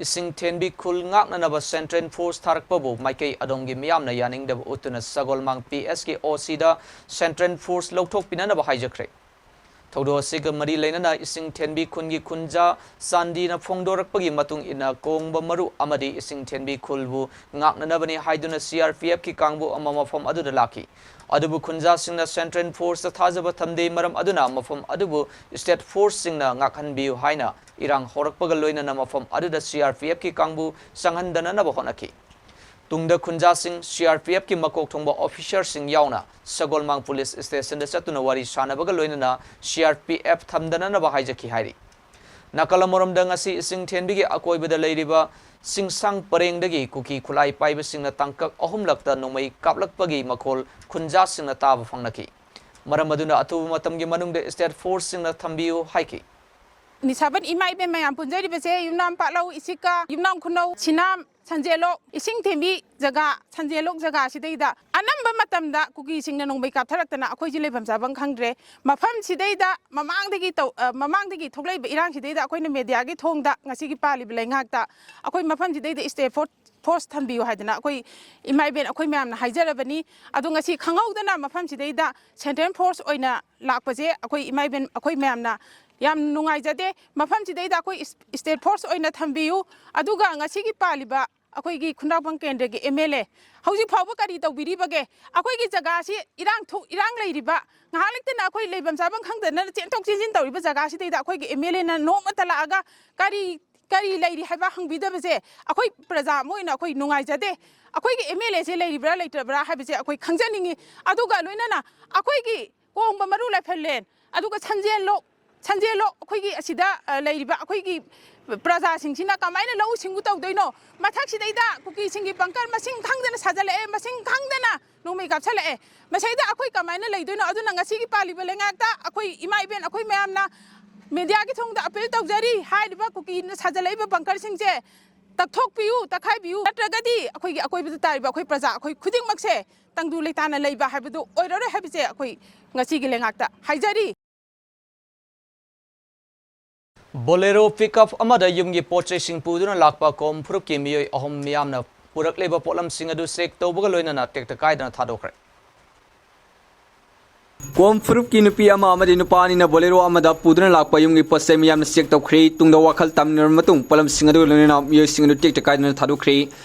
ꯏꯁꯤꯡ ꯊꯦꯟꯕꯤ ꯈꯨꯜ ꯉꯥꯛꯅꯅꯕ ꯁꯦꯟꯇ꯭ꯔꯦꯜ ꯐꯣꯔꯁ ꯊꯥꯔꯛꯄꯕꯨ ꯃꯥꯏꯀꯩ ꯑꯗꯣꯝꯒꯤ ꯃꯤꯌꯥꯝꯅ ꯌꯥꯅꯤꯡꯗꯕ ꯎꯠꯇꯨꯅ ꯁꯒꯣꯜꯃꯥꯡ ꯄꯤ ꯑꯦꯁꯀꯤ ꯑꯣ ꯁꯤꯗ ꯁꯦꯟꯇ꯭ꯔꯦꯜ ꯐꯣꯔꯁ ꯂꯧꯊꯣꯛꯄꯤꯅꯅꯕ ꯍꯥꯏꯖꯈ꯭ꯔꯦ꯫ ꯊꯧꯗꯣꯛ ꯑꯁꯤꯒ ꯃꯔꯤ ꯂꯩꯅꯅ ꯏꯁꯤꯡ ꯊꯦꯟꯕꯤ ꯈꯨꯟꯒꯤ ꯈꯨꯟꯖꯥ ꯆꯥꯟꯗꯤꯅ ꯐꯣꯡꯗꯣꯔꯛꯄꯒꯤ ꯃꯇꯨꯡ ꯏꯟꯅ, ꯀꯣꯡꯕ ꯃꯔꯨ ꯑꯃꯗꯤ ꯏꯁꯤꯡ ꯊꯦꯟꯕꯤ ꯈꯨꯜꯕꯨ ꯉꯥꯛꯅꯅꯕꯅꯤ ꯍꯥꯏꯗꯨꯅ C R P F ꯀꯤ ꯀꯥꯡꯕꯨ ꯑꯃ ꯃꯐꯝ ꯑꯗꯨꯗ ꯂꯥꯛꯈꯤ꯫ ꯑꯗꯨꯕꯨ ꯈꯨꯟꯖꯥꯁꯤꯡꯅ Central Force ꯇ ꯊꯥꯖꯕ ꯊꯝꯗꯦ, ꯃꯔꯝ ꯑꯗꯨꯅ ꯃꯐꯝ ꯑꯗꯨꯕꯨ State Force ꯁꯤꯡꯅ ꯉꯥꯛꯍꯟꯕꯤꯌꯨ ꯍꯥꯏꯅ ꯏꯔꯥꯡ ꯍꯧꯔꯛꯄꯒ ꯂꯣꯏꯅꯅ ꯃꯐꯝ ꯑꯗꯨꯗ C R P F ꯀꯤ ꯀꯥꯡꯕꯨ ꯆꯪꯍꯟꯗꯅꯅꯕ ꯍꯣꯠꯅꯈꯤ꯫ ꯇꯨꯡꯗ ꯈꯨꯟꯖꯥꯁꯤꯡ C R P F ꯀꯤ ꯃꯀꯣꯛ ꯊꯣꯡꯕ officer ꯁꯤꯡ ꯌꯥꯎꯅ ꯁꯒꯣꯜꯃꯥꯡ Police Station ꯗ ꯆꯠꯇꯨꯅ ꯋꯥꯔꯤ ꯁꯥꯅꯕꯒ ꯂꯣꯏꯅꯅ C R P F ꯊꯝꯗꯅꯅꯕ ꯍꯥꯏꯖꯈꯤ ꯍꯥꯏꯔꯤ꯫ ꯅꯥꯀꯜ ꯑꯃꯔꯣꯝꯗ, ꯉꯁꯤ ꯏꯁꯤꯡ ꯊꯦꯟꯕꯤꯒꯤ ꯑꯀꯣꯏꯕꯗ ꯂꯩꯔꯤꯕ ꯆꯤꯡꯁꯥꯡ ꯄꯔꯦꯡꯗꯒꯤ ꯀꯨꯀꯤ ꯈꯨꯠꯂꯥꯏ ꯄꯥꯏꯕꯁꯤꯡꯅ ꯇꯥꯡꯀꯛ ꯑꯍꯨꯝꯂꯛꯇ ꯅꯣꯡꯃꯩ ꯀꯥꯞꯂꯛꯄꯒꯤ ꯃꯈꯣꯜ ꯈꯨꯟꯖꯥꯁꯤꯡꯅ ꯇꯥꯕ ꯐꯪꯅꯈꯤ꯫ ꯃꯔꯝ ꯑꯗꯨꯅ ꯑꯊꯨꯕ ꯃꯇꯝꯒꯤ ꯃꯅꯨꯡꯗ State Force ꯁꯤꯡꯅ ꯊꯝꯕꯤꯌꯨ ꯍꯥꯏꯈꯤ꯫ ꯅꯤꯁꯥꯕꯟ ꯏꯃꯥ ꯏꯕꯦꯟ ꯃꯌꯥꯝ ꯄꯨꯟꯖꯔꯤꯕꯁꯦ, ꯌꯨꯝꯅꯥꯝ ꯄꯥꯠꯂꯧ, ꯏꯁꯤꯀꯥ, ꯌꯨꯝꯅꯥꯝ ꯈꯨꯅꯧ, ꯁꯤꯅꯥꯝ, ꯁꯟꯖꯦꯜꯂꯣꯛ, ꯏꯁꯤꯡ ꯊꯦꯟꯕꯤ ꯖꯒꯥ, ꯁꯟꯖꯦꯜꯂꯣꯛ ꯖꯒꯥꯁꯤꯗꯩꯗ ꯑꯅꯝꯕ ꯃꯇꯝꯗ ꯀꯨꯀꯤꯁꯤꯡꯅ ꯅꯣꯡꯃꯩ ꯀꯥꯞꯊꯔꯛꯇꯅ ꯑꯩꯈꯣꯏꯁꯦ ꯂꯩꯐꯝ ꯆꯥꯐꯝ ꯈꯪꯗ꯭ꯔꯦ꯫ ꯃꯐꯝꯁꯤꯗꯩꯗ ꯃꯃꯥꯡꯗꯒꯤ ꯇꯧ-, ꯑ, ꯃꯃꯥꯡꯗꯒꯤ ꯊꯣꯛꯂꯛꯏꯕ ꯏꯔꯥꯡꯁꯤꯗꯩꯗ ꯑꯩꯈꯣꯏꯅ media ꯒꯤ ꯊꯣꯡꯗ ꯉꯁꯤꯒꯤ ꯄꯥꯜꯂꯤꯕ ꯂꯩꯉꯥꯛꯇ ꯑꯩꯈꯣꯏ ꯃꯐꯝꯁꯤꯗꯩꯗ State Force ꯊꯝꯕꯤꯌꯨ ꯍꯥꯏꯗꯅ ꯑꯩꯈꯣꯏ ꯏꯃꯥ ꯏꯕꯦꯟ ꯑꯩꯈꯣꯏ ꯃꯌꯥꯝꯅ ꯍꯥꯏꯖꯔꯕꯅꯤ꯫ ꯑꯗꯣ ꯉꯁꯤ ꯈꯪꯍꯧꯗꯅ ꯃꯐꯝꯁꯤꯗꯩꯗ Central Force ꯑꯣꯏꯅ ꯂꯥꯛꯄꯁꯦ ꯑꯩꯈꯣꯏ ꯏꯃꯥ ꯏꯕꯦꯟ ꯑꯩꯈꯣꯏ ꯃꯌꯥꯝꯅ ꯌꯥꯝ ꯅꯨꯡꯉꯥꯏꯖꯗꯦ꯫ ꯃꯐꯝꯁꯤꯗꯩꯗ ꯑꯩꯈꯣꯏ ꯏꯁ-, State Force ꯑꯣꯏꯅ ꯊꯝꯕꯤꯌꯨ꯫ ꯑꯗꯨꯒ ꯉꯁꯤꯒꯤ ꯄꯥꯜꯂꯤꯕ ꯑꯩꯈꯣꯏꯒꯤ ꯈꯨꯟꯗ꯭ꯔꯥꯛꯄꯝ ꯀꯦꯟꯗ꯭ꯔꯒꯤ M L A ꯍꯧꯖꯤꯛ ꯐꯥꯎꯕ ꯀꯔꯤ ꯇꯧꯕꯤꯔꯤꯕꯒꯦ? ꯑꯩꯈꯣꯏꯒꯤ ꯖꯒꯥꯁꯤ ꯏꯔꯥꯡ ꯊꯣꯛ-, ꯏꯔꯥꯡ ꯂꯩꯔꯤꯕ, ꯉꯥꯏꯍꯥꯛ ꯂꯩꯇꯅ ꯑꯩꯈꯣꯏ ꯂꯩꯐꯝ ꯆꯥꯐꯝ ꯈꯪꯗꯗꯅ ꯆꯦꯟꯊꯣꯛ ꯆꯦꯟꯁꯤꯟ ꯇꯧꯔꯤꯕ ꯖꯒꯥꯁꯤꯗꯩꯗ ꯑꯩꯈꯣꯏꯒꯤ M L A ꯅ ꯅꯣꯡꯃꯇ ꯂꯥꯛꯑꯒ ꯀꯔꯤ, ꯀꯔꯤ ꯂꯩꯔꯤ ꯍꯥꯏꯕ ꯍꯪꯕꯤꯗꯕꯁꯦ ꯑꯩꯈꯣꯏ ꯄ꯭ꯔꯖꯥ ꯑꯃ ꯑꯣꯏꯅ ꯑꯩꯈꯣꯏ ꯅꯨꯡꯉꯥꯏꯖꯗꯦ꯫ ꯑꯩꯈꯣꯏꯒꯤ M L A ꯁꯦ ꯂꯩꯔꯤꯕ꯭ꯔꯥ ꯂꯩꯇ꯭ꯔꯕ꯭ꯔꯥ ꯍꯥꯏꯕꯁꯦ ꯑꯩꯈꯣꯏ ꯈꯪꯖꯅꯤꯡꯉꯤ꯫ ꯑꯗꯨꯒ ꯂꯣꯏꯅꯅ ꯑꯩꯈꯣꯏꯒꯤ ꯀꯣꯡꯕ ꯃꯔꯨ ꯂꯥꯏꯐꯝꯂꯦꯟ, ꯑꯗꯨꯒ ꯁꯟꯖꯦꯜꯂꯣꯛ, ꯁꯟꯖꯦꯜꯂꯣꯛ ꯑꯩꯈꯣꯏꯒꯤ ꯑꯁꯤꯗ, ꯑ, ꯂꯩꯔꯤꯕ ꯑꯩꯈꯣꯏꯒꯤ ꯄ꯭ꯔꯖꯥꯁꯤꯡꯁꯤꯅ ꯀꯃꯥꯏꯅ ꯂꯧꯎ ꯁꯤꯡꯎ ꯇꯧꯗꯣꯏꯅꯣ? ꯃꯊꯛꯁꯤꯗꯩꯗ ꯀꯨꯀꯤꯁꯤꯡꯒꯤ bunker ꯃꯁꯤꯡ ꯈꯪꯗꯅ ꯁꯥꯖꯜꯂꯛꯑꯦ, ꯃꯁꯤꯡ ꯈꯪꯗꯅ ꯅꯣꯡꯃꯩ ꯀꯥꯞꯁꯜꯂꯛꯑꯦ꯫ ꯃꯁꯤꯗ ꯑꯩꯈꯣꯏ ꯀꯃꯥꯏꯅ ꯂꯩꯗꯣꯏꯅꯣ? ꯑꯗꯨꯅ ꯉꯁꯤꯒꯤ ꯄꯥꯜꯂꯤꯕ ꯂꯩꯉꯥꯛꯇ ꯑꯩꯈꯣꯏ ꯏꯃꯥ ꯏꯕꯦꯟ ꯑꯩꯈꯣꯏ ꯃꯌꯥꯝꯅ media ꯒꯤ ꯊꯣꯡꯗ appeal ꯇꯧꯖꯔꯤ, ꯍꯥꯏꯔꯤꯕ ꯀꯨꯀꯤꯅ ꯁꯥꯖꯜꯂꯛꯏꯕ bunker ꯁꯤꯡꯁꯦ ꯇꯛꯊꯣꯛꯄꯤꯌꯨ, ꯇꯛꯈꯥꯏꯕꯤꯌꯨ, ꯅꯠꯇ꯭ꯔꯒꯗꯤ ꯑꯩꯈꯣꯏꯒꯤ ꯑꯀꯣꯏꯕꯗ ꯇꯥꯔꯤꯕ ꯑꯩꯈꯣꯏ ꯄ꯭ꯔꯖꯥ ꯑꯩꯈꯣꯏ ꯈꯨꯗꯤꯡꯃꯛꯁꯦ ꯇꯪꯗꯨ ꯂꯩꯇꯥꯅ ꯂꯩꯕ ꯍꯥꯏꯕꯗꯨ ꯑꯣꯏꯔꯔꯣꯏ ꯍꯥꯏꯕꯁꯦ ꯑꯩꯈꯣꯏ ꯉꯁꯤꯒꯤ ꯂꯩꯉꯥꯛꯇ ꯍꯥꯏꯖꯔꯤ꯫ Bolero pickup ꯑꯃꯗ ꯌꯨꯝꯒꯤ ꯄꯣꯠ ꯆꯩꯁꯤꯡ ꯄꯨꯗꯨꯅ ꯂꯥꯛꯄ ꯀꯣꯝ ꯐꯨꯔꯨꯞꯀꯤ ꯃꯤꯑꯣꯏ ꯑꯍꯨꯝ ꯃꯤꯌꯥꯝꯅ ꯄꯨꯔꯛꯂꯤꯕ ꯄꯣꯠꯂꯝꯁꯤꯡ ꯑꯗꯨ check ꯇꯧꯕꯒ ꯂꯣꯏꯅꯅ ꯇꯦꯛꯇ ꯀꯥꯏꯗꯅ ꯊꯥꯗꯣꯛꯈ꯭ꯔꯦ꯫ ꯀꯣꯝ ꯐꯨꯔꯨꯞꯀꯤ ꯅꯨꯄꯤ ꯑꯃ ꯑꯃꯗꯤ ꯅꯨꯄꯥ ꯑꯅꯤꯅ ꯕꯣꯂꯦꯔꯣ ꯑꯃꯗ ꯄꯨꯗꯨꯅ ꯂꯥꯛꯄ ꯌꯨꯝꯒꯤ ꯄꯣꯠ ꯆꯩ ꯃꯤꯌꯥꯝꯅ ꯆꯦꯛ ꯇꯧꯈ꯭ꯔꯦ꯫ ꯇꯨꯡꯗ ꯋꯥꯈꯜ ꯇꯥꯃꯤꯟꯅꯔꯕ ꯃꯇꯨꯡ ꯄꯣꯠꯂꯝꯁꯤꯡ ꯑꯗꯨꯒ ꯂꯣꯏꯅꯅ ꯃꯤꯑꯣꯏꯁꯤꯡ ꯑꯗꯨ ꯇꯦꯛꯇ ꯀꯥꯏꯗꯅ ꯊꯥꯗꯣꯛꯈ꯭ꯔꯦ꯫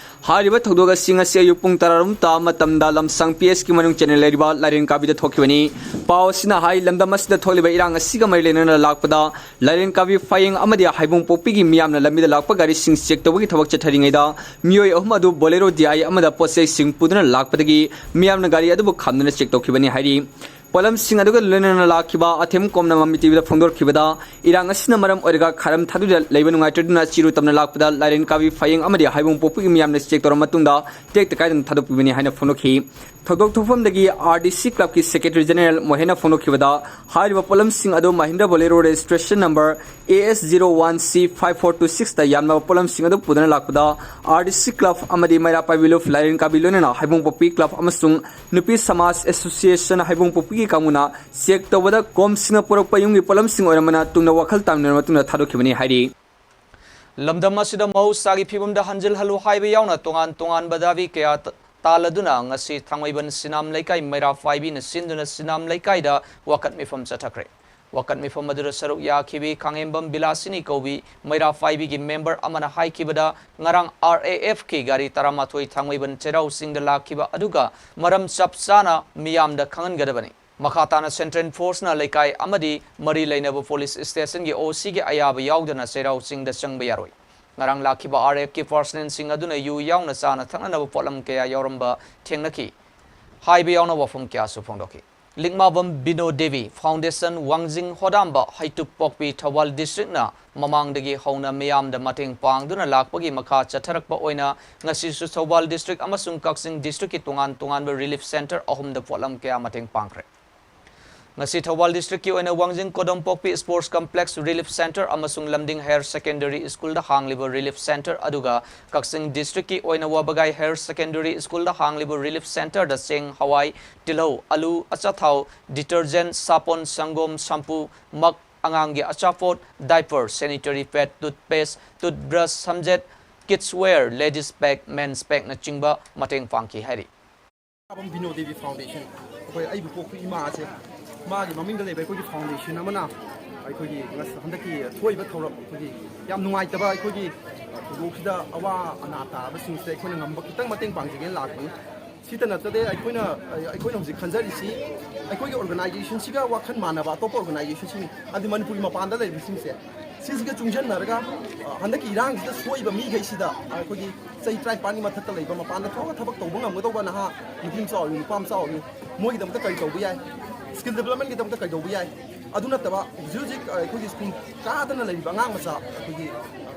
ꯍꯥꯏꯔꯤꯕ ꯊꯧꯗꯣꯛ ꯑꯁꯤ ꯉꯁꯤ ꯑꯌꯨꯛ ꯄꯨꯡ ꯇꯔꯥꯔꯣꯝ ꯇꯥꯕ ꯃꯇꯝꯗ ꯂꯝꯁꯥꯡ ꯄꯤ ꯑꯦꯁꯀꯤ ꯃꯅꯨꯡ ꯆꯦꯟꯅ ꯂꯩꯔꯤꯕ ꯂꯥꯏꯔꯦꯟ ꯀꯥꯕꯤꯗ ꯊꯣꯛꯈꯤꯕꯅꯤ꯫ ꯄꯥꯎ ꯑꯁꯤꯅ ꯍꯥꯏ, ꯂꯝꯗꯝ ꯑꯁꯤꯗ ꯊꯣꯛꯂꯤꯕ ꯏꯔꯥꯡ ꯑꯁꯤꯒ ꯃꯔꯤ ꯂꯩꯅꯅ ꯂꯥꯛꯄꯗ ꯂꯥꯏꯔꯦꯟ ꯀꯥꯕꯤ ꯐꯌꯦꯡ ꯑꯃꯗꯤ ꯍꯥꯏꯕꯨꯡ ꯄꯣꯛꯄꯤꯒꯤ ꯃꯤꯌꯥꯝꯅ ꯂꯝꯕꯤꯗ ꯂꯥꯛꯄ ꯒꯥꯔꯤꯁꯤꯡ ꯆꯦꯛ ꯇꯧꯕꯒꯤ ꯊꯕꯛ ꯆꯠꯊꯔꯤꯉꯩꯗ ꯃꯤꯑꯣꯏ ꯑꯍꯨꯝ ꯑꯗꯨ ꯕꯣꯂꯦꯔꯣ ꯗꯤ ꯑꯥꯏ ꯑꯃꯗ ꯄꯣꯠ ꯆꯩꯁꯤꯡ ꯄꯨꯗꯨꯅ ꯂꯥꯛꯄꯗꯒꯤ ꯃꯤꯌꯥꯝꯅ ꯒꯥꯔꯤ ꯑꯗꯨꯕꯨ ꯈꯥꯝꯗꯨꯅ ꯆꯦꯛ ꯇꯧꯈꯤꯕꯅꯤ ꯍꯥꯏꯔꯤ꯫ ꯄꯣꯠꯂꯝꯁꯤꯡ ꯑꯗꯨꯒ ꯂꯣꯏꯅꯅ ꯂꯥꯛꯈꯤꯕ ꯑꯊꯦꯝ ꯀꯣꯝꯅ ꯃꯃꯤ ꯇꯤꯚꯤꯗ ꯐꯣꯡꯗꯣꯔꯛꯈꯤꯕꯗ, ꯏꯔꯥꯡ ꯑꯁꯤꯅ ꯃꯔꯝ ꯑꯣꯏꯔꯒ ꯈꯥꯔꯝ ꯊꯥꯗꯨꯗ ꯂꯩꯕ ꯅꯨꯡꯉꯥꯏꯇꯗꯨꯅ ꯆꯤꯔꯨ ꯇꯝꯅ ꯂꯥꯛꯄꯗ ꯂꯥꯏꯔꯦꯟ ꯀꯥꯕꯤ ꯐꯌꯦꯡ ꯑꯃꯗꯤ ꯍꯥꯏꯕꯨꯡ ꯄꯣꯛꯄꯤꯒꯤ ꯃꯤꯌꯥꯝꯅ ꯆꯦꯛ ꯇꯧꯔꯕ ꯃꯇꯨꯡꯗ ꯇꯦꯛꯇ ꯀꯥꯏꯗꯅ ꯊꯥꯗꯣꯛꯄꯤꯕꯅꯤ ꯍꯥꯏꯅ ꯐꯣꯡꯗꯣꯛꯈꯤ꯫ ꯊꯧꯗꯣꯛ ꯊꯣꯛꯐꯝꯗꯒꯤ ꯑꯥꯔ ꯗꯤ ꯁꯤ ꯀ꯭ꯂꯕꯀꯤ ꯁꯦꯀ꯭ꯔꯦꯇꯔꯤ ꯖꯦꯅꯔꯦꯜ ꯃꯣꯍꯦꯟꯅ ꯐꯣꯡꯗꯣꯛꯈꯤꯕꯗ, ꯍꯥꯏꯔꯤꯕ ꯄꯣꯠꯂꯝꯁꯤꯡ ꯑꯗꯨ Mahindra Bolero registration number A S zero one C five four two ꯁꯤꯛꯁꯇ ꯌꯥꯝꯂꯕ ꯄꯣꯠꯂꯝꯁꯤꯡ ꯑꯗꯨ ꯄꯨꯗꯨꯅ ꯂꯥꯛꯄꯗ, ꯑꯥꯔ ꯗꯤ ꯁꯤ ꯀ꯭ꯂꯕ ꯑꯃꯗꯤ ꯃꯩꯔꯥ ꯄꯥꯏꯕꯤ ꯂꯨꯞ ꯂꯥꯏꯔꯦꯟ ꯀꯥꯕꯤ ꯂꯣꯏꯅꯅ ꯍꯥꯏꯕꯨꯡ ꯄꯣꯛꯄꯤ ꯀ꯭ꯂꯕ ꯑꯃꯁꯨꯡ ꯅꯨꯄꯤ ꯁꯃꯥꯖ ꯑꯦꯁꯣꯁꯤꯌꯦꯁꯟ ꯍꯥꯏꯕꯨꯡ ꯄꯣꯛꯄꯤꯒꯤ ꯀꯥꯡꯕꯨꯅ ꯆꯦꯛ ꯇꯧꯕꯗ ꯀꯣꯝꯁꯤꯡꯅ ꯄꯨꯔꯛꯄ ꯌꯨꯝꯒꯤ ꯄꯣꯠꯂꯝꯁꯤꯡ ꯑꯣꯏꯔꯝꯕꯅ ꯇꯨꯡꯗ ꯋꯥꯈꯜ ꯇꯥꯃꯤꯟꯅꯔꯕ ꯃꯇꯨꯡꯗ ꯊꯥꯗꯣꯛꯈꯤꯕꯅꯤ ꯍꯥꯏꯔꯤ꯫ ꯂꯝꯗꯝ ꯑꯁꯤꯗ ꯃꯍꯧꯁꯥꯒꯤ ꯐꯤꯕꯝꯗ ꯍꯟꯖꯤꯜꯍꯜꯂꯨ ꯍꯥꯏꯕ ꯌꯥꯎꯅ ꯇꯣꯉꯥꯟ ꯇꯣꯉꯥꯟꯕ ꯗꯥꯕꯤ ꯀꯌꯥ ꯇ-, ꯇꯥꯜꯂꯗꯨꯅ ꯉꯁꯤ ꯊꯥꯡꯃꯩꯕꯟ ꯁꯤꯅꯥꯝ ꯂꯩꯀꯥꯏ ꯃꯩꯔꯥ ꯄꯥꯏꯕꯤꯅ ꯁꯤꯟꯗꯨꯅ ꯁꯤꯅꯥꯝ ꯂꯩꯀꯥꯏꯗ ꯋꯥꯀꯠ ꯃꯤꯐꯝ ꯆꯠꯊꯈ꯭ꯔꯦ꯫ ꯋꯥꯀꯠ ꯃꯤꯐꯝ ꯑꯗꯨꯗ ꯁꯔꯨꯛ ꯌꯥꯈꯤꯕꯤ ꯈꯥꯡꯉꯦꯝꯕꯝ ꯕꯤꯂꯥꯁꯤꯅꯤ ꯀꯧꯕꯤ ꯃꯩꯔꯥ ꯄꯥꯏꯕꯤꯒꯤ ꯃꯦꯝꯕꯔ ꯑꯃꯅ ꯍꯥꯏꯈꯤꯕꯗ, ꯉꯔꯥꯡ ꯑꯥꯔ ꯑꯦ ꯑꯦꯐꯀꯤ ꯒꯥꯔꯤ ꯇꯔꯥꯃꯥꯊꯣꯏ ꯊꯥꯡꯃꯩꯕꯟ ꯆꯩꯔꯥꯎ ꯆꯤꯡꯗ ꯂꯥꯛꯈꯤꯕ ꯑꯗꯨꯒ ꯃꯔꯝ ꯆꯞ ꯆꯥꯅ ꯃꯤꯌꯥꯝꯗ ꯈꯪꯍꯟꯒꯗꯕꯅꯤ꯫ ꯃꯈꯥ ꯇꯥꯅ ꯁꯦꯟꯇ꯭ꯔꯦꯜ ꯐꯣꯔꯁꯅ ꯂꯩꯀꯥꯏ ꯑꯃꯗꯤ ꯃꯔꯤ ꯂꯩꯅꯕ ꯄꯨꯂꯤꯁ ꯁ꯭ꯇꯦꯁꯟꯒꯤ ꯑꯣ ꯁꯤꯒꯤ ꯑꯌꯥꯕ ꯌꯥꯎꯗꯅ ꯆꯩꯔꯥꯎ ꯆꯤꯡꯗ ꯆꯪꯕ ꯌꯥꯔꯣꯏ꯫ ꯉꯔꯥꯡ ꯂꯥꯛꯈꯤꯕ ꯑꯥꯔ ꯑꯦꯐꯀꯤ ꯄꯥꯔꯁꯅꯦꯜꯁꯤꯡ ꯑꯗꯨꯅ ꯌꯨ ꯌꯥꯎꯅ ꯆꯥꯅ ꯊꯛꯅꯅꯕ ꯄꯣꯠꯂꯝ ꯀꯌꯥ ꯌꯥꯎꯔꯝꯕ ꯊꯦꯡꯅꯈꯤ ꯍꯥꯏꯕ ꯌꯥꯎꯅ ꯋꯥꯐꯝ ꯀꯌꯥꯁꯨ ꯐꯣꯡꯗꯣꯛꯈꯤ꯫ ꯂꯤꯛꯃꯥꯕꯝ ꯕꯤꯅꯣ ꯗꯦꯕꯤ ꯐꯥꯎꯟꯗꯦꯁꯟ, ꯋꯥꯡꯖꯤꯡ ꯍꯣꯗꯥꯝꯕ, ꯍꯩꯇꯨꯞ ꯄꯣꯛꯄꯤ, ꯊꯧꯕꯥꯜ ꯗꯤꯁꯇ꯭ꯔꯤꯛꯅ ꯃꯃꯥꯡꯗꯒꯤ ꯍꯧꯅ ꯃꯤꯌꯥꯝꯗ ꯃꯇꯦꯡ ꯄꯥꯡꯗꯨꯅ ꯂꯥꯛꯄꯒꯤ ꯃꯈꯥ ꯆꯠꯊꯔꯛꯄ ꯑꯣꯏꯅ ꯉꯁꯤꯁꯨ ꯊꯧꯕꯥꯜ ꯗꯤꯁꯇ꯭ꯔꯤꯛ ꯑꯃꯁꯨꯡ ꯀꯛꯆꯤꯡ ꯗꯤꯁꯇ꯭ꯔꯤꯛꯀꯤ ꯇꯣꯉꯥꯟ ꯇꯣꯉꯥꯟꯕ ꯔꯤꯂꯤꯐ ꯁꯦꯟꯇꯔ ꯑꯍꯨꯝꯗ ꯄꯣꯠꯂꯝ ꯀꯌꯥ ꯃꯇꯦꯡ ꯄꯥꯡꯈ꯭ꯔꯦ꯫ ꯉꯁꯤ ꯊꯧꯕꯥꯜ ꯗꯤꯁꯇ꯭ꯔꯤꯛꯀꯤ ꯑꯣꯏꯅ ꯋꯥꯡꯖꯤꯡ ꯀꯣꯗꯣꯝꯄꯣꯛꯄꯤ ꯁ꯭ꯄꯣꯔꯠꯁ ꯀꯝꯄ꯭ꯂꯦꯛꯁ ꯔꯤꯂꯤꯐ ꯁꯦꯟꯇꯔ ꯑꯃꯁꯨꯡ ꯂꯝꯗꯤꯡ ꯍꯥꯌꯔ ꯁꯦꯀꯦꯟꯗꯔꯤ ꯁ꯭ꯀꯨꯜꯗ ꯍꯥꯡꯂꯤꯕ ꯔꯤꯂꯤꯐ ꯁꯦꯟꯇꯔ, ꯑꯗꯨꯒ ꯀꯛꯆꯤꯡ ꯗꯤꯁꯇ꯭ꯔꯤꯛꯀꯤ ꯑꯣꯏꯅ ꯋꯥꯕꯒꯥꯏ ꯍꯥꯌꯔ ꯁꯦꯀꯦꯟꯗꯔꯤ ꯁ꯭ꯀꯨꯜꯗ ꯍꯥꯡꯂꯤꯕ ꯔꯤꯂꯤꯐ ꯁꯦꯟꯇꯔꯗ ꯆꯦꯡ, ꯍꯋꯥꯏ, ꯇꯤꯜꯍꯧ, ꯑꯂꯨ, ꯑꯆꯥꯊꯥꯎ, ꯗꯤꯇꯔꯖꯦꯟ, ꯁꯥꯄꯣꯟ, ꯁꯪꯒꯣꯝ, ꯁꯝꯄꯨ, ꯃꯛ, ꯑꯉꯥꯡꯒꯤ ꯑꯆꯥꯄꯣꯠ, ꯗꯥꯏꯄꯔ, ꯁꯦꯅꯤꯇꯔꯤ ꯄꯦꯗ, ꯇꯨꯠꯄꯦꯁ, ꯇꯨꯠꯕ꯭ꯔꯁ, ꯁꯝꯖꯦꯠ, ꯀꯤꯗꯁ ꯋꯦꯌꯔ, ꯂꯦꯗꯤꯁ ꯕꯦꯒ, ꯃꯦꯟꯁ ꯕꯦꯒꯅꯆꯤꯡꯕ ꯃꯇꯦꯡ ꯄꯥꯡꯈꯤ ꯍꯥꯏꯔꯤ꯫ ꯕꯤꯅꯣ ꯗꯦꯕꯤ ꯐꯥꯎꯟꯗꯦꯁꯟ, ꯑꯩꯈꯣꯏ ꯑꯩꯕꯨ ꯄꯣꯛꯄ ꯏꯃꯥ ꯑꯁꯦ ꯃꯥꯒꯤ ꯃꯃꯤꯡꯗ ꯂꯩꯕ ꯑꯩꯈꯣꯏꯒꯤ ꯐꯥꯎꯟꯗꯦꯁꯟ ꯑꯃꯅ ꯑꯩꯈꯣꯏꯒꯤ ꯉꯁ-, ꯍꯟꯗꯛꯀꯤ ꯊꯣꯛꯏꯕ ꯊꯧꯔꯝ, ꯑꯩꯈꯣꯏꯒꯤ ꯌꯥꯝ ꯅꯨꯡꯉꯥꯏꯇꯕ ꯑꯩꯈꯣꯏꯒꯤ ꯊꯧꯗꯣꯛꯁꯤꯗ ꯑꯋꯥ ꯑꯅꯥ ꯇꯥꯔꯕꯁꯤꯡꯁꯤꯗ ꯑꯩꯈꯣꯏꯅ ꯉꯝꯕ ꯈꯤꯇꯪ ꯃꯇꯦꯡ ꯄꯥꯡꯖꯒꯦꯅ ꯂꯥꯛꯄꯅꯤ꯫ ꯁꯤꯇ ꯅꯠꯇꯗꯦ, ꯑꯩꯈꯣꯏꯅ, ꯑꯩꯈꯣꯏꯅ ꯍꯧꯖꯤꯛ ꯈꯟꯖꯔꯤꯁꯤ ꯑꯩꯈꯣꯏꯒꯤ ꯑꯣꯔꯒꯅꯥꯏꯖꯦꯁꯟꯁꯤꯒ ꯋꯥꯈꯜ ꯃꯥꯟꯅꯕ ꯑꯇꯣꯞꯄ ꯑꯣꯔꯒꯅꯥꯏꯖꯦꯁꯟꯁꯤꯡ, ꯍꯥꯏꯗꯤ ꯃꯅꯤꯄꯨꯔꯒꯤ ꯃꯄꯥꯟꯗ ꯂꯩꯔꯤꯕꯁꯤꯡꯁꯦ, ꯁꯤꯁꯤꯒ ꯆꯨꯡꯁꯤꯟꯅꯔꯒ, ꯑ, ꯍꯟꯗꯛꯀꯤ ꯏꯔꯥꯡꯁꯤꯗ ꯁꯣꯛꯏꯕ ꯃꯤꯈꯩꯁꯤꯗ ꯑꯩꯈꯣꯏꯒꯤ ꯆꯍꯤ ꯇꯔꯥꯅꯤꯄꯥꯟꯒꯤ ꯃꯊꯛꯇ ꯂꯩꯕ, ꯃꯄꯥꯟꯗ ꯊꯣꯛꯑꯒ ꯊꯕꯛ ꯇꯧꯕ ꯉꯝꯒꯗꯧꯕ ꯅꯍꯥ ꯅꯨꯄꯤ ꯃꯆꯥ ꯑꯣꯏꯔꯤ, ꯅꯨꯄꯥ ꯃꯆꯥ ꯑꯣꯏꯔꯤ, ꯃꯣꯏꯒꯤꯗꯃꯛꯇ ꯀꯔꯤ ꯇꯧꯕ ꯌꯥꯏ, ꯁ꯭ꯀꯤꯜ ꯗꯤꯕꯂꯞꯃꯦꯟꯒꯤꯗꯃꯛꯇ ꯀꯔꯤ ꯇꯧꯕ ꯌꯥꯏ, ꯑꯗꯨ ꯅꯠꯇꯕ ꯍꯧꯖꯤꯛ ꯍꯧꯖꯤꯛ ꯑꯩꯈꯣꯏꯒꯤ ꯁ꯭ꯀꯨꯜ ꯀꯥꯗꯅ ꯂꯩꯔꯤꯕ ꯑꯉꯥꯡ ꯃꯆꯥ, ꯑꯩꯈꯣꯏꯒꯤ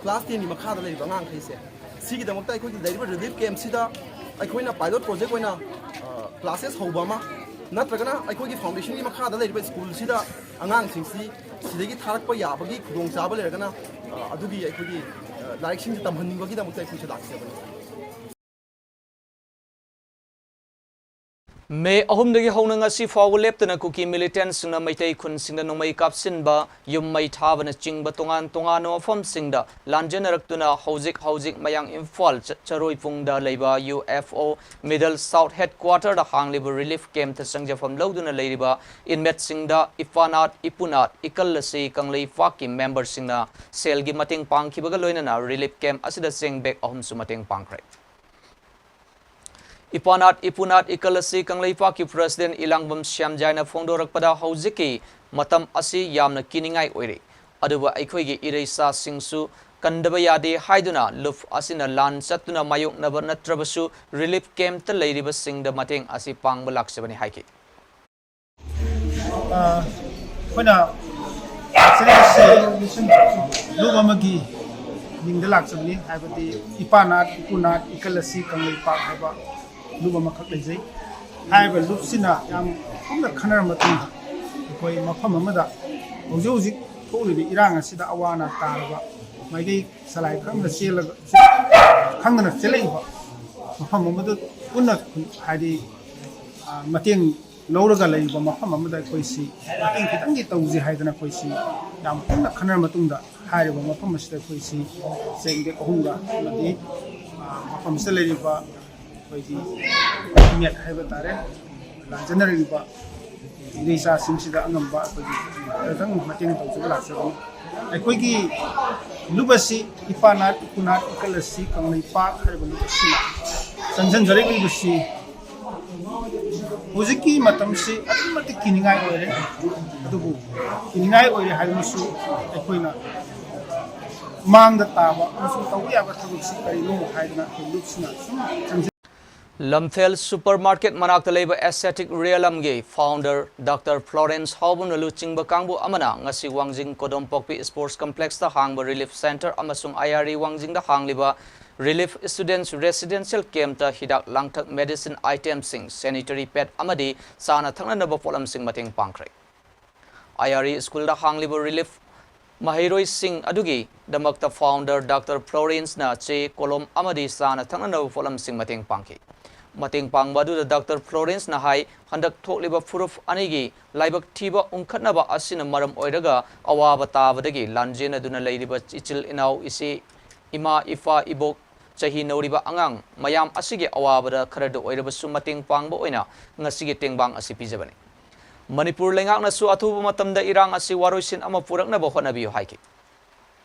ꯀ꯭ꯂꯥꯁ ꯇꯦꯟꯒꯤ ꯃꯈꯥꯗ ꯂꯩꯔꯤꯕ ꯑꯉꯥꯡꯈꯩꯁꯦ, ꯁꯤꯒꯤꯗꯃꯛꯇ ꯑꯩꯈꯣꯏꯒꯤ ꯂꯩꯔꯤꯕ ꯔꯤꯂꯤꯐ ꯀꯦꯝꯞꯁꯤꯗ ꯑꯩꯈꯣꯏꯅ ꯄꯥꯏꯂꯣꯠ ꯄ꯭ꯔꯣꯖꯦꯛ ꯑꯣꯏꯅ, ꯑ, ꯀ꯭ꯂꯥꯁꯦꯁ ꯍꯧꯕ ꯑꯃ, ꯅꯠꯇ꯭ꯔꯒꯅ ꯑꯩꯈꯣꯏꯒꯤ ꯐꯥꯎꯟꯗꯦꯁꯟꯒꯤ ꯃꯈꯥꯗ ꯂꯩꯔꯤꯕ ꯁ꯭ꯀꯨꯜꯁꯤꯗ ꯑꯉꯥꯡꯁꯤꯡꯁꯤ ꯁꯤꯗꯒꯤ ꯊꯥꯔꯛꯄ ꯌꯥꯕꯒꯤ ꯈꯨꯗꯣꯡꯆꯥꯕ ꯂꯩꯔꯒꯅ, ꯑ, ꯑꯗꯨꯒꯤ ꯑꯩꯈꯣꯏꯒꯤ, ꯑ, ꯂꯥꯏꯔꯤꯛꯁꯤꯡꯁꯦ ꯇꯝꯍꯟꯅꯤꯡꯕꯒꯤꯗꯃꯛꯇ ꯑꯩꯈꯣꯏꯁꯦ ꯂꯥꯛꯆꯕꯅꯤ꯫ ꯃꯦ ꯑꯍꯨꯝꯗꯒꯤ ꯍꯧꯅ ꯉꯁꯤ ꯐꯥꯎꯕ ꯂꯦꯞꯇꯅ ꯀꯨꯀꯤ ꯃꯤꯂꯤꯇꯦꯟꯠꯁꯤꯡꯅ ꯃꯩꯇꯩ ꯈꯨꯟꯁꯤꯡꯗ ꯅꯣꯡꯃꯩ ꯀꯥꯞꯁꯤꯟꯕ, ꯌꯨꯝ ꯃꯩ ꯊꯥꯕꯅꯆꯤꯡꯕ ꯇꯣꯉꯥꯟ ꯇꯣꯉꯥꯟꯕ ꯃꯐꯝꯁꯤꯡꯗ ꯂꯥꯟꯖꯦꯟꯅꯔꯛꯇꯨꯅ ꯍꯧꯖꯤꯛ ꯍꯧꯖꯤꯛ ꯃꯌꯥꯡ ꯏꯝꯐꯥꯜ ꯆ-, ꯆꯔꯣꯏꯄꯨꯡꯗ ꯂꯩꯕ U F O middle south ꯍꯦꯗꯀ꯭ꯋꯥꯇꯔꯗ ꯍꯥꯡꯂꯤꯕ ꯔꯤꯂꯤꯐ ꯀꯦꯝꯞꯇ ꯆꯪꯖꯐꯝ ꯂꯧꯗꯨꯅ ꯂꯩꯔꯤꯕ ꯏꯟꯃꯦꯠꯁꯤꯡꯗ ꯏꯄꯥꯅꯥꯠ ꯏꯄꯨꯅꯥꯠ ꯏꯀꯜ ꯑꯁꯤ ꯀꯪꯂꯩꯄꯥꯛꯀꯤ ꯃꯦꯝꯕꯔꯁꯤꯡꯅ ꯁꯦꯜꯒꯤ ꯃꯇꯦꯡ ꯄꯥꯡꯈꯤꯕꯒ ꯂꯣꯏꯅꯅ ꯔꯤꯂꯤꯐ ꯀꯦꯝꯞ ꯑꯁꯤꯗ ꯆꯦꯡ ꯕꯦꯒ ꯑꯍꯨꯝꯁꯨ ꯃꯇꯦꯡ ꯄꯥꯡꯈ꯭ꯔꯦ꯫ ꯏꯄꯥꯅꯥꯠ ꯏꯄꯨꯅꯥꯠ ꯏꯀꯜ ꯑꯁꯤ ꯀꯪꯂꯩꯄꯥꯛꯀꯤ ꯄ꯭ꯔꯁꯤꯗꯦꯟ ꯏꯂꯥꯡꯕꯝ ꯁ꯭ꯌꯥꯝꯖꯥꯏꯅ ꯐꯣꯡꯗꯣꯔꯛꯄꯗ ꯍꯧꯖꯤꯛꯀꯤ ꯃꯇꯝ ꯑꯁꯤ ꯌꯥꯝꯅ ꯀꯤꯅꯤꯡꯉꯥꯏ ꯑꯣꯏꯔꯤ, ꯑꯗꯨꯕꯨ ꯑꯩꯈꯣꯏꯒꯤ ꯏꯔꯩꯆꯥꯁꯤꯡꯁꯨ ꯀꯟꯗꯕ ꯌꯥꯗꯦ ꯍꯥꯏꯗꯨꯅ ꯂꯨꯞ ꯑꯁꯤꯅ ꯂꯥꯟ ꯆꯠꯇꯨꯅ ꯃꯥꯌꯣꯛꯅꯕ ꯅꯠꯇ꯭ꯔꯕꯁꯨ ꯔꯤꯂꯤꯐ ꯀꯦꯝꯞꯇ ꯂꯩꯔꯤꯕꯁꯤꯡꯗ ꯃꯇꯦꯡ ꯑꯁꯤ ꯄꯥꯡꯕ ꯂꯥꯛꯆꯕꯅꯤ ꯍꯥꯏꯈꯤ꯫ ꯑ, ꯑꯩꯈꯣꯏꯅ ꯆꯠꯂꯤꯁꯦ ꯂꯨꯞ ꯑꯃꯒꯤ ꯃꯤꯡꯗ ꯂꯥꯛꯆꯕꯅꯤ, ꯍꯥꯏꯕꯗꯤ ꯏꯄꯥꯅꯥꯠ ꯏꯄꯨꯅꯥꯠ ꯏꯀꯜ ꯑꯁꯤ ꯀꯪꯂꯩꯄꯥꯛ ꯍꯥꯏꯕ ꯂꯨꯞ ꯑꯃꯈꯛ ꯂꯩꯖꯩ꯫ ꯍꯥꯏꯔꯤꯕ ꯂꯨꯞꯁꯤꯅ ꯌꯥꯝ ꯀꯨꯞꯅ ꯈꯟꯅꯔ ꯃꯇꯨꯡꯗ ꯑꯩꯈꯣꯏ ꯃꯐꯝ ꯑꯃꯗ ꯍꯧꯖꯤꯛ ꯍꯧꯖꯤꯛ ꯊꯣꯛꯂꯤꯕ ꯏꯔꯥꯡ ꯑꯁꯤꯗ ꯑꯋꯥ ꯑꯅꯥ ꯇꯥꯔꯕ ꯃꯥꯏꯀꯩ ꯁꯂꯥꯏ ꯈꯪꯗꯅ ꯆꯦꯜꯂꯒ, ꯈꯪꯗꯅ ꯆꯦꯜꯂꯛꯏꯕ ꯃꯐꯝ ꯑꯃꯗ ꯄꯨꯟꯅ, ꯍꯥꯏꯗꯤ, ꯑ, ꯃꯇꯦꯡ ꯂꯧꯔꯒ ꯂꯩꯔꯤꯕ ꯃꯐꯝ ꯑꯃꯗ ꯑꯩꯈꯣꯏꯁꯤ ꯃꯇꯦꯡ ꯈꯤꯇꯪꯗꯤ ꯇꯧꯁꯤ ꯍꯥꯏꯗꯅ ꯑꯩꯈꯣꯏꯁꯤ ꯌꯥꯝ ꯀꯨꯞꯅ ꯈꯟꯅꯔ ꯃꯇꯨꯡꯗ ꯍꯥꯏꯔꯤꯕ ꯃꯐꯝ ꯑꯁꯤꯗ ꯑꯩꯈꯣꯏꯁꯤ ꯆꯦꯡ ꯕꯦꯒ ꯑꯍꯨꯝꯒ ꯑꯃꯗꯤ, ꯑ, ꯃꯐꯝꯁꯤꯗ ꯂꯩꯔꯤꯕ ꯑꯩꯈꯣꯏꯒꯤ ꯃꯦꯠ ꯍꯥꯏꯕ ꯇꯥꯔꯦ, ꯂꯥꯟꯖꯦꯟꯅꯔꯤꯕ ꯏꯆꯥꯁꯤꯡꯁꯤꯗ ꯑꯉꯝꯕ ꯑꯩꯈꯣꯏꯒꯤ ꯈꯤꯇꯪ ꯃꯇꯦꯡ ꯇꯧꯖꯕ ꯂꯥꯛꯆꯕꯅꯤ꯫ ꯑꯩꯈꯣꯏꯒꯤ ꯂꯨꯞ ꯑꯁꯤ ꯏꯄꯥ ꯅꯥꯠ ꯏꯄꯨ ꯅꯥꯠ ꯏꯀꯜ ꯑꯁꯤ ꯀꯪꯂꯩꯄꯥꯛ ꯍꯥꯏꯔꯤꯕ ꯂꯨꯞ ꯑꯁꯤꯅ ꯆꯪꯁꯤꯟꯖꯔꯛꯂꯤꯕꯁꯤ ꯍꯧꯖꯤꯛꯀꯤ ꯃꯇꯝꯁꯤ ꯑꯗꯨꯛꯀꯤ ꯃꯇꯤꯛ ꯀꯤꯅꯤꯡꯉꯥꯏ ꯑꯣꯏꯔꯦ꯫ ꯑꯗꯨꯕꯨ ꯀꯤꯅꯤꯡꯉꯥꯏ ꯑꯣꯏꯔꯦ ꯍꯥꯏꯔꯕꯁꯨ ꯑꯩꯈꯣꯏꯅ ꯃꯥꯡꯗ ꯇꯥꯕ ꯑꯃꯁꯨꯡ ꯇꯧꯕ ꯌꯥꯕ ꯊꯕꯛꯁꯤ ꯀꯔꯤꯅꯣ ꯍꯥꯏꯗꯅ ꯑꯩꯈꯣꯏ ꯂꯨꯞꯁꯤꯅ ꯁꯨꯝ ꯆꯪꯁꯤꯟ- ꯂꯝꯐꯦꯜ ꯁꯨꯄꯔ ꯃꯥꯔꯀꯦꯠ ꯃꯅꯥꯛꯇ ꯂꯩꯕ ꯑꯦꯁꯊꯦꯇꯤꯛ ꯔꯤꯌꯦꯂꯝꯒꯤ ꯐꯥꯎꯟꯗꯔ ꯗꯥꯛꯇꯔ ꯐ꯭ꯂꯣꯔꯦꯟꯁ ꯍꯥꯎꯕꯝꯅ ꯂꯨꯆꯤꯡꯕ ꯀꯥꯡꯕꯨ ꯑꯃꯅ ꯉꯁꯤ ꯋꯥꯡꯖꯤꯡ ꯀꯣꯗꯣꯝꯄꯣꯛꯄꯤ ꯁ꯭ꯄꯣꯔꯠꯁ ꯀꯝꯄ꯭ꯂꯦꯛꯁꯇ ꯍꯥꯡꯕ ꯔꯤꯂꯤꯐ ꯁꯦꯟꯇꯔ ꯑꯃꯁꯨꯡ ꯑꯥꯏ ꯑꯥꯔ ꯏ ꯋꯥꯡꯖꯤꯡꯗ ꯍꯥꯡꯂꯤꯕ ꯔꯤꯂꯤꯐ ꯁ꯭ꯇꯨꯗꯦꯟꯠꯁ ꯔꯦꯁꯤꯗꯦꯟꯁꯤꯌꯦꯜ ꯀꯦꯝꯞꯇ ꯍꯤꯗꯥꯛ ꯂꯥꯡꯊꯛ, ꯃꯦꯗꯤꯁꯤꯟ ꯑꯥꯏꯇꯦꯝꯁꯤꯡ, ꯁꯦꯅꯤꯇꯔꯤ ꯄꯦꯗ ꯑꯃꯗꯤ ꯆꯥꯅ ꯊꯛꯅꯅꯕ ꯄꯣꯠꯂꯝꯁꯤꯡ ꯃꯇꯦꯡ ꯄꯥꯡꯈ꯭ꯔꯦ꯫ ꯑꯥꯏ ꯑꯥꯔ ꯏ ꯁ꯭ꯀꯨꯜꯗ ꯍꯥꯡꯂꯤꯕ ꯔꯤꯂꯤꯐ ꯃꯍꯩꯔꯣꯏꯁꯤꯡ ꯑꯗꯨꯒꯤꯗꯃꯛꯇ ꯐꯥꯎꯟꯗꯔ ꯗꯥꯛꯇꯔ ꯐ꯭ꯂꯣꯔꯦꯟꯁꯅ ꯆꯦ, ꯀꯣꯂꯣꯝ ꯑꯃꯗꯤ ꯆꯥꯅ ꯊꯛꯅꯅꯕ ꯄꯣꯠꯂꯝꯁꯤꯡ ꯃꯇꯦꯡ ꯄꯥꯡꯈꯤ꯫ ꯃꯇꯦꯡ ꯄꯥꯡꯕ ꯑꯗꯨꯗ ꯗꯥꯛꯇꯔ ꯐ꯭ꯂꯣꯔꯦꯟꯁꯅ ꯍꯥꯏ, ꯍꯟꯗꯛ ꯊꯣꯛꯂꯤꯕ ꯐꯨꯔꯨꯞ ꯑꯅꯤꯒꯤ ꯂꯥꯏꯕꯛ ꯊꯤꯕ ꯎꯪꯈꯠꯅꯕ ꯑꯁꯤꯅ ꯃꯔꯝ ꯑꯣꯏꯔꯒ ꯑꯋꯥꯕ ꯇꯥꯕꯗꯒꯤ ꯂꯥꯟꯖꯦꯟꯅꯗꯨꯅ ꯂꯩꯔꯤꯕ ꯏꯆꯤꯜ ꯏꯅꯥꯎ, ꯏꯆꯦ, ꯏꯃꯥ, ꯏꯄꯥ, ꯏꯕꯣꯛ, ꯆꯍꯤ ꯅꯧꯔꯤꯕ ꯑꯉꯥꯡ ꯃꯌꯥꯝ ꯑꯁꯤꯒꯤ ꯑꯋꯥꯕꯗ ꯈꯔꯗ ꯑꯣꯏꯔꯕꯁꯨ ꯃꯇꯦꯡ ꯄꯥꯡꯕ ꯑꯣꯏꯅ ꯉꯁꯤꯒꯤ ꯇꯦꯡꯕꯥꯡ ꯑꯁꯤ ꯄꯤꯖꯕꯅꯤ꯫ ꯃꯅꯤꯄꯨꯔ ꯂꯩꯉꯥꯛꯅꯁꯨ ꯑꯊꯨꯕ ꯃꯇꯝꯗ ꯏꯔꯥꯡ ꯑꯁꯤ ꯋꯥꯔꯣꯏꯁꯤꯟ ꯑꯃ ꯄꯨꯔꯛꯅꯕ ꯍꯣꯠꯅꯕꯤꯌꯨ ꯍꯥꯏꯈꯤ꯫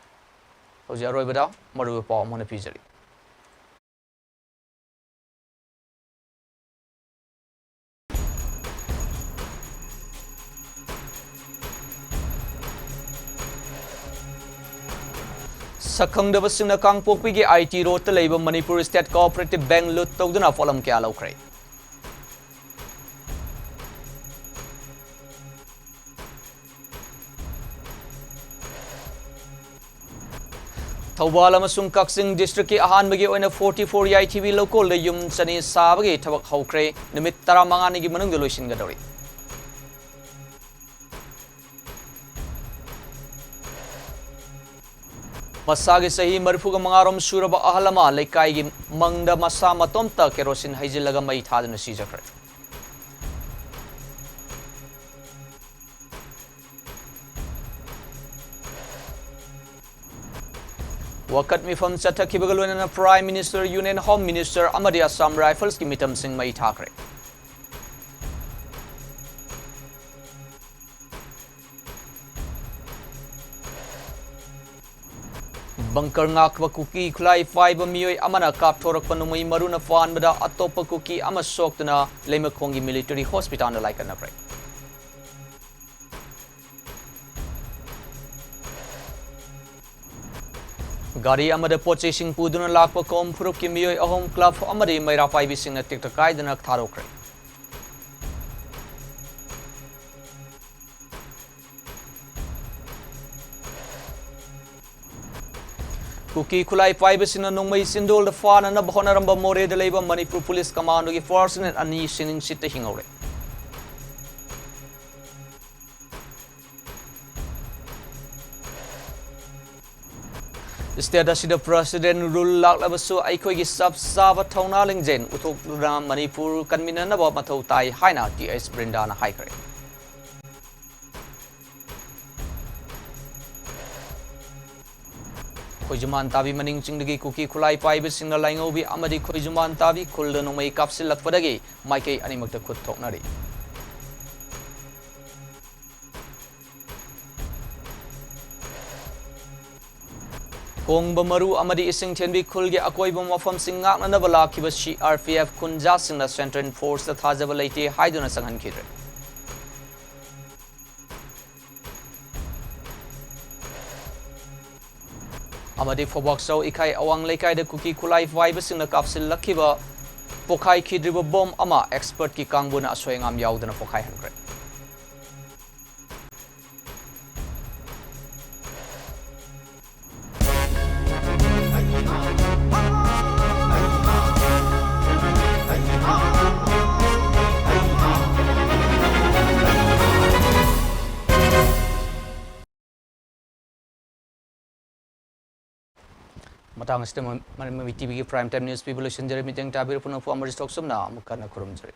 ꯍꯧꯖꯤꯛ ꯑꯔꯣꯏꯕꯗ ꯃꯔꯨꯑꯣꯏꯕ ꯄꯥꯎ ꯑꯃ ꯑꯣꯏꯅ ꯄꯤꯖꯔꯤ꯫ ꯁꯛꯈꯪꯗꯕꯁꯤꯡꯅ ꯀꯥꯡꯄꯣꯛꯄꯤꯒꯤ ꯑꯥꯏ ꯇꯤ ꯔꯣꯗꯇ ꯂꯩꯕ ꯃꯅꯤꯄꯨꯔ ꯁ꯭ꯇꯦꯠ ꯀꯣꯑꯣꯄꯔꯦꯇꯤꯚ ꯕꯦꯡꯛ ꯂꯨꯠ ꯇꯧꯗꯨꯅ ꯄꯣꯠꯂꯝ ꯀꯌꯥ ꯂꯧꯈ꯭ꯔꯦ꯫ ꯊꯧꯕꯥꯜ ꯑꯃꯁꯨꯡ ꯀꯛꯆꯤꯡ ꯗꯤꯁꯇ꯭ꯔꯤꯛꯀꯤ ꯑꯍꯥꯟꯕꯒꯤ ꯑꯣꯏꯅ ꯐꯣꯔꯇꯤ ꯐꯣꯔ ꯌꯥꯏꯊꯤꯕꯤ ꯂꯧꯀꯣꯜꯗ ꯌꯨꯝ ꯆꯅꯤ ꯁꯥꯕꯒꯤ ꯊꯕꯛ ꯍꯧꯈ꯭ꯔꯦ꯫ ꯅꯨꯃꯤꯠ ꯇꯔꯥꯃꯉꯥꯅꯤꯒꯤ ꯃꯅꯨꯡꯗ ꯂꯣꯏꯁꯤꯟꯒꯗꯧꯔꯤ꯫ ꯃꯁꯥꯒꯤ ꯆꯍꯤ ꯃꯔꯤꯐꯨꯒ ꯃꯉꯥꯔꯣꯝ ꯁꯨꯔꯕ ꯑꯍꯜ ꯑꯃ ꯂꯩꯀꯥꯏꯒꯤ ꯃꯪꯗ ꯃꯁꯥ ꯃꯇꯣꯝꯇ ꯀꯦꯔꯣꯁꯤꯟ ꯍꯩꯖꯤꯜꯂꯒ ꯃꯩ ꯊꯥꯗꯨꯅ ꯁꯤꯖꯈ꯭ꯔꯦ꯫ ꯋꯥꯀꯠ ꯃꯤꯐꯝ ꯆꯠꯊꯈꯤꯕꯒ ꯂꯣꯏꯅꯅ Prime Minister, Union Home Minister ꯑꯃꯗꯤ Assam Riflesꯀꯤ ꯃꯤꯇꯝꯁꯤꯡ ꯃꯩ ꯊꯥꯈ꯭ꯔꯦ꯫ ꯕꯪꯀꯔ ꯉꯥꯛꯄ ꯀꯨꯀꯤ ꯈꯨꯠꯂꯥꯏ ꯄꯥꯏꯕ ꯃꯤꯑꯣꯏ ꯑꯃꯅ ꯀꯥꯞꯊꯣꯔꯛꯄ ꯅꯣꯡꯃꯩ ꯃꯔꯨꯅ ꯐꯥꯟꯕꯗ ꯑꯇꯣꯞꯄ ꯀꯨꯀꯤ ꯑꯃ ꯁꯣꯛꯇꯨꯅ ꯂꯩꯃꯈꯣꯡꯒꯤ ꯃꯤꯂꯤꯇꯔꯤ ꯍꯣꯁꯄꯤꯇꯥꯜꯗ ꯂꯥꯏꯀꯠꯅꯈ꯭ꯔꯦ꯫ ꯒꯥꯔꯤ ꯑꯃꯗ ꯄꯣꯠ ꯆꯩꯁꯤꯡ ꯄꯨꯗꯨꯅ ꯂꯥꯛꯄ ꯀꯣꯝ ꯐꯨꯔꯨꯞꯀꯤ ꯃꯤꯑꯣꯏ ꯑꯍꯨꯝ ꯀ꯭ꯂꯕ ꯑꯃꯗꯤ ꯃꯩꯔꯥ ꯄꯥꯏꯕꯤꯁꯤꯡꯅ ꯇꯦꯛꯇ ꯀꯥꯏꯗꯅ ꯊꯥꯗꯣꯛꯈ꯭ꯔꯦ꯫ ꯀꯨꯀꯤ ꯈꯨꯠꯂꯥꯏ ꯄꯥꯏꯕꯁꯤꯡꯅ ꯅꯣꯡꯃꯩ ꯆꯤꯟꯗꯣꯜꯗ ꯐꯥꯅꯅꯕ ꯍꯣꯠꯅꯔꯝꯕ ꯃꯣꯔꯦꯗ ꯂꯩꯕ ꯃꯅꯤꯄꯨꯔ ꯄꯨꯂꯤꯁ ꯀꯃꯥꯟꯗꯣꯒꯤ ꯐꯣꯔꯁ ꯌꯨꯅꯤꯠ ꯑꯅꯤ ꯁꯤꯅꯤꯡ ꯁꯤꯠꯇ ꯍꯤꯡꯍꯧꯔꯦ꯫ ꯁ꯭ꯇꯦꯠ ꯑꯁꯤꯗ ꯄ꯭ꯔꯦꯁꯤꯗꯦꯟ ꯔꯨꯜ ꯂꯥꯛꯂꯕꯁꯨ ꯑꯩꯈꯣꯏꯒꯤ ꯆꯞ ꯆꯥꯕ ꯊꯧꯅꯥ ꯂꯤꯡꯖꯦꯜ ꯎꯠꯊꯣꯛꯇꯨꯅ ꯃꯅꯤꯄꯨꯔ ꯀꯟꯃꯤꯟꯅꯅꯕ ꯃꯊꯧ ꯇꯥꯏ ꯍꯥꯏꯅ ꯇꯤ ꯑꯩꯆ ꯕ꯭ꯔꯤꯟꯗꯥꯅ ꯍꯥꯏꯈ꯭ꯔꯦ꯫ ꯈꯣꯏꯖꯨꯃꯥꯟ ꯇꯥꯕꯤ ꯃꯅꯤꯡ ꯆꯤꯡꯗꯒꯤ ꯀꯨꯀꯤ ꯈꯨꯠꯂꯥꯏ ꯄꯥꯏꯕꯁꯤꯡꯅ ꯂꯥꯏꯉꯧꯕꯤ ꯑꯃꯗꯤ ꯈꯣꯏꯖꯨꯃꯥꯟ ꯇꯥꯕꯤ ꯈꯨꯜꯗ ꯅꯣꯡꯃꯩ ꯀꯥꯞꯁꯤꯜꯂꯛꯄꯗꯒꯤ ꯃꯥꯏꯀꯩ ꯑꯅꯤꯃꯛꯇ ꯈꯨꯠ ꯊꯣꯛꯅꯔꯤ꯫ ꯀꯣꯡꯕ ꯃꯔꯨ ꯑꯃꯗꯤ ꯏꯁꯤꯡ ꯊꯦꯟꯕꯤ ꯈꯨꯜꯒꯤ ꯑꯀꯣꯏꯕ ꯃꯐꯝꯁꯤꯡ ꯉꯥꯛꯅꯅꯕ ꯂꯥꯛꯈꯤꯕ ꯁꯤ ꯑꯥꯔ ꯄꯤ ꯑꯦꯐ ꯈꯨꯟꯖꯥꯁꯤꯡꯅ ꯁꯦꯟꯇ꯭ꯔꯦꯜ ꯐꯣꯔꯁꯇ ꯊꯥꯖꯕ ꯂꯩꯇꯦ ꯍꯥꯏꯗꯨꯅ ꯆꯪꯍꯟꯈꯤꯗ꯭ꯔꯦ꯫ ꯑꯃꯗꯤ ꯐꯧꯕꯥꯛꯆꯧ ꯏꯈꯥꯏ ꯑꯋꯥꯡ ꯂꯩꯀꯥꯏꯗ ꯀꯨꯀꯤ ꯈꯨꯠꯂꯥꯏ ꯄꯥꯏꯕꯁꯤꯡꯅ ꯀꯥꯞꯁꯤꯜꯂꯛꯈꯤꯕ ꯄꯣꯈꯥꯏꯈꯤꯗ꯭ꯔꯤꯕ ꯕꯣꯝ ꯑꯃ ꯑꯦꯛꯁꯄꯔꯠꯀꯤ ꯀꯥꯡꯕꯨꯅ ꯑꯁꯣꯏ ꯑꯉꯥꯝ ꯌꯥꯎꯗꯅ ꯄꯣꯈꯥꯏꯍꯟꯈ꯭ꯔꯦ꯫ ꯃꯇꯥꯡ ꯑꯁꯤꯗ ꯃ-, ꯃ-, ꯃꯃꯤ ꯇꯤ ꯚꯤꯒꯤ Prime Time News ꯄꯤꯕ ꯂꯣꯏꯁꯤꯟꯖꯔꯦ꯫ ꯃꯤꯠꯌꯦꯡ ꯇꯥꯕꯤꯔꯤꯕ ꯄꯨꯝꯅꯃꯛꯄꯨ ꯑꯃꯔꯖꯤꯠ ꯊꯣꯛꯆꯨꯝꯅ ꯑꯃꯨꯛ ꯍꯟꯅ ꯈꯨꯔꯨꯝꯖꯔꯤ꯫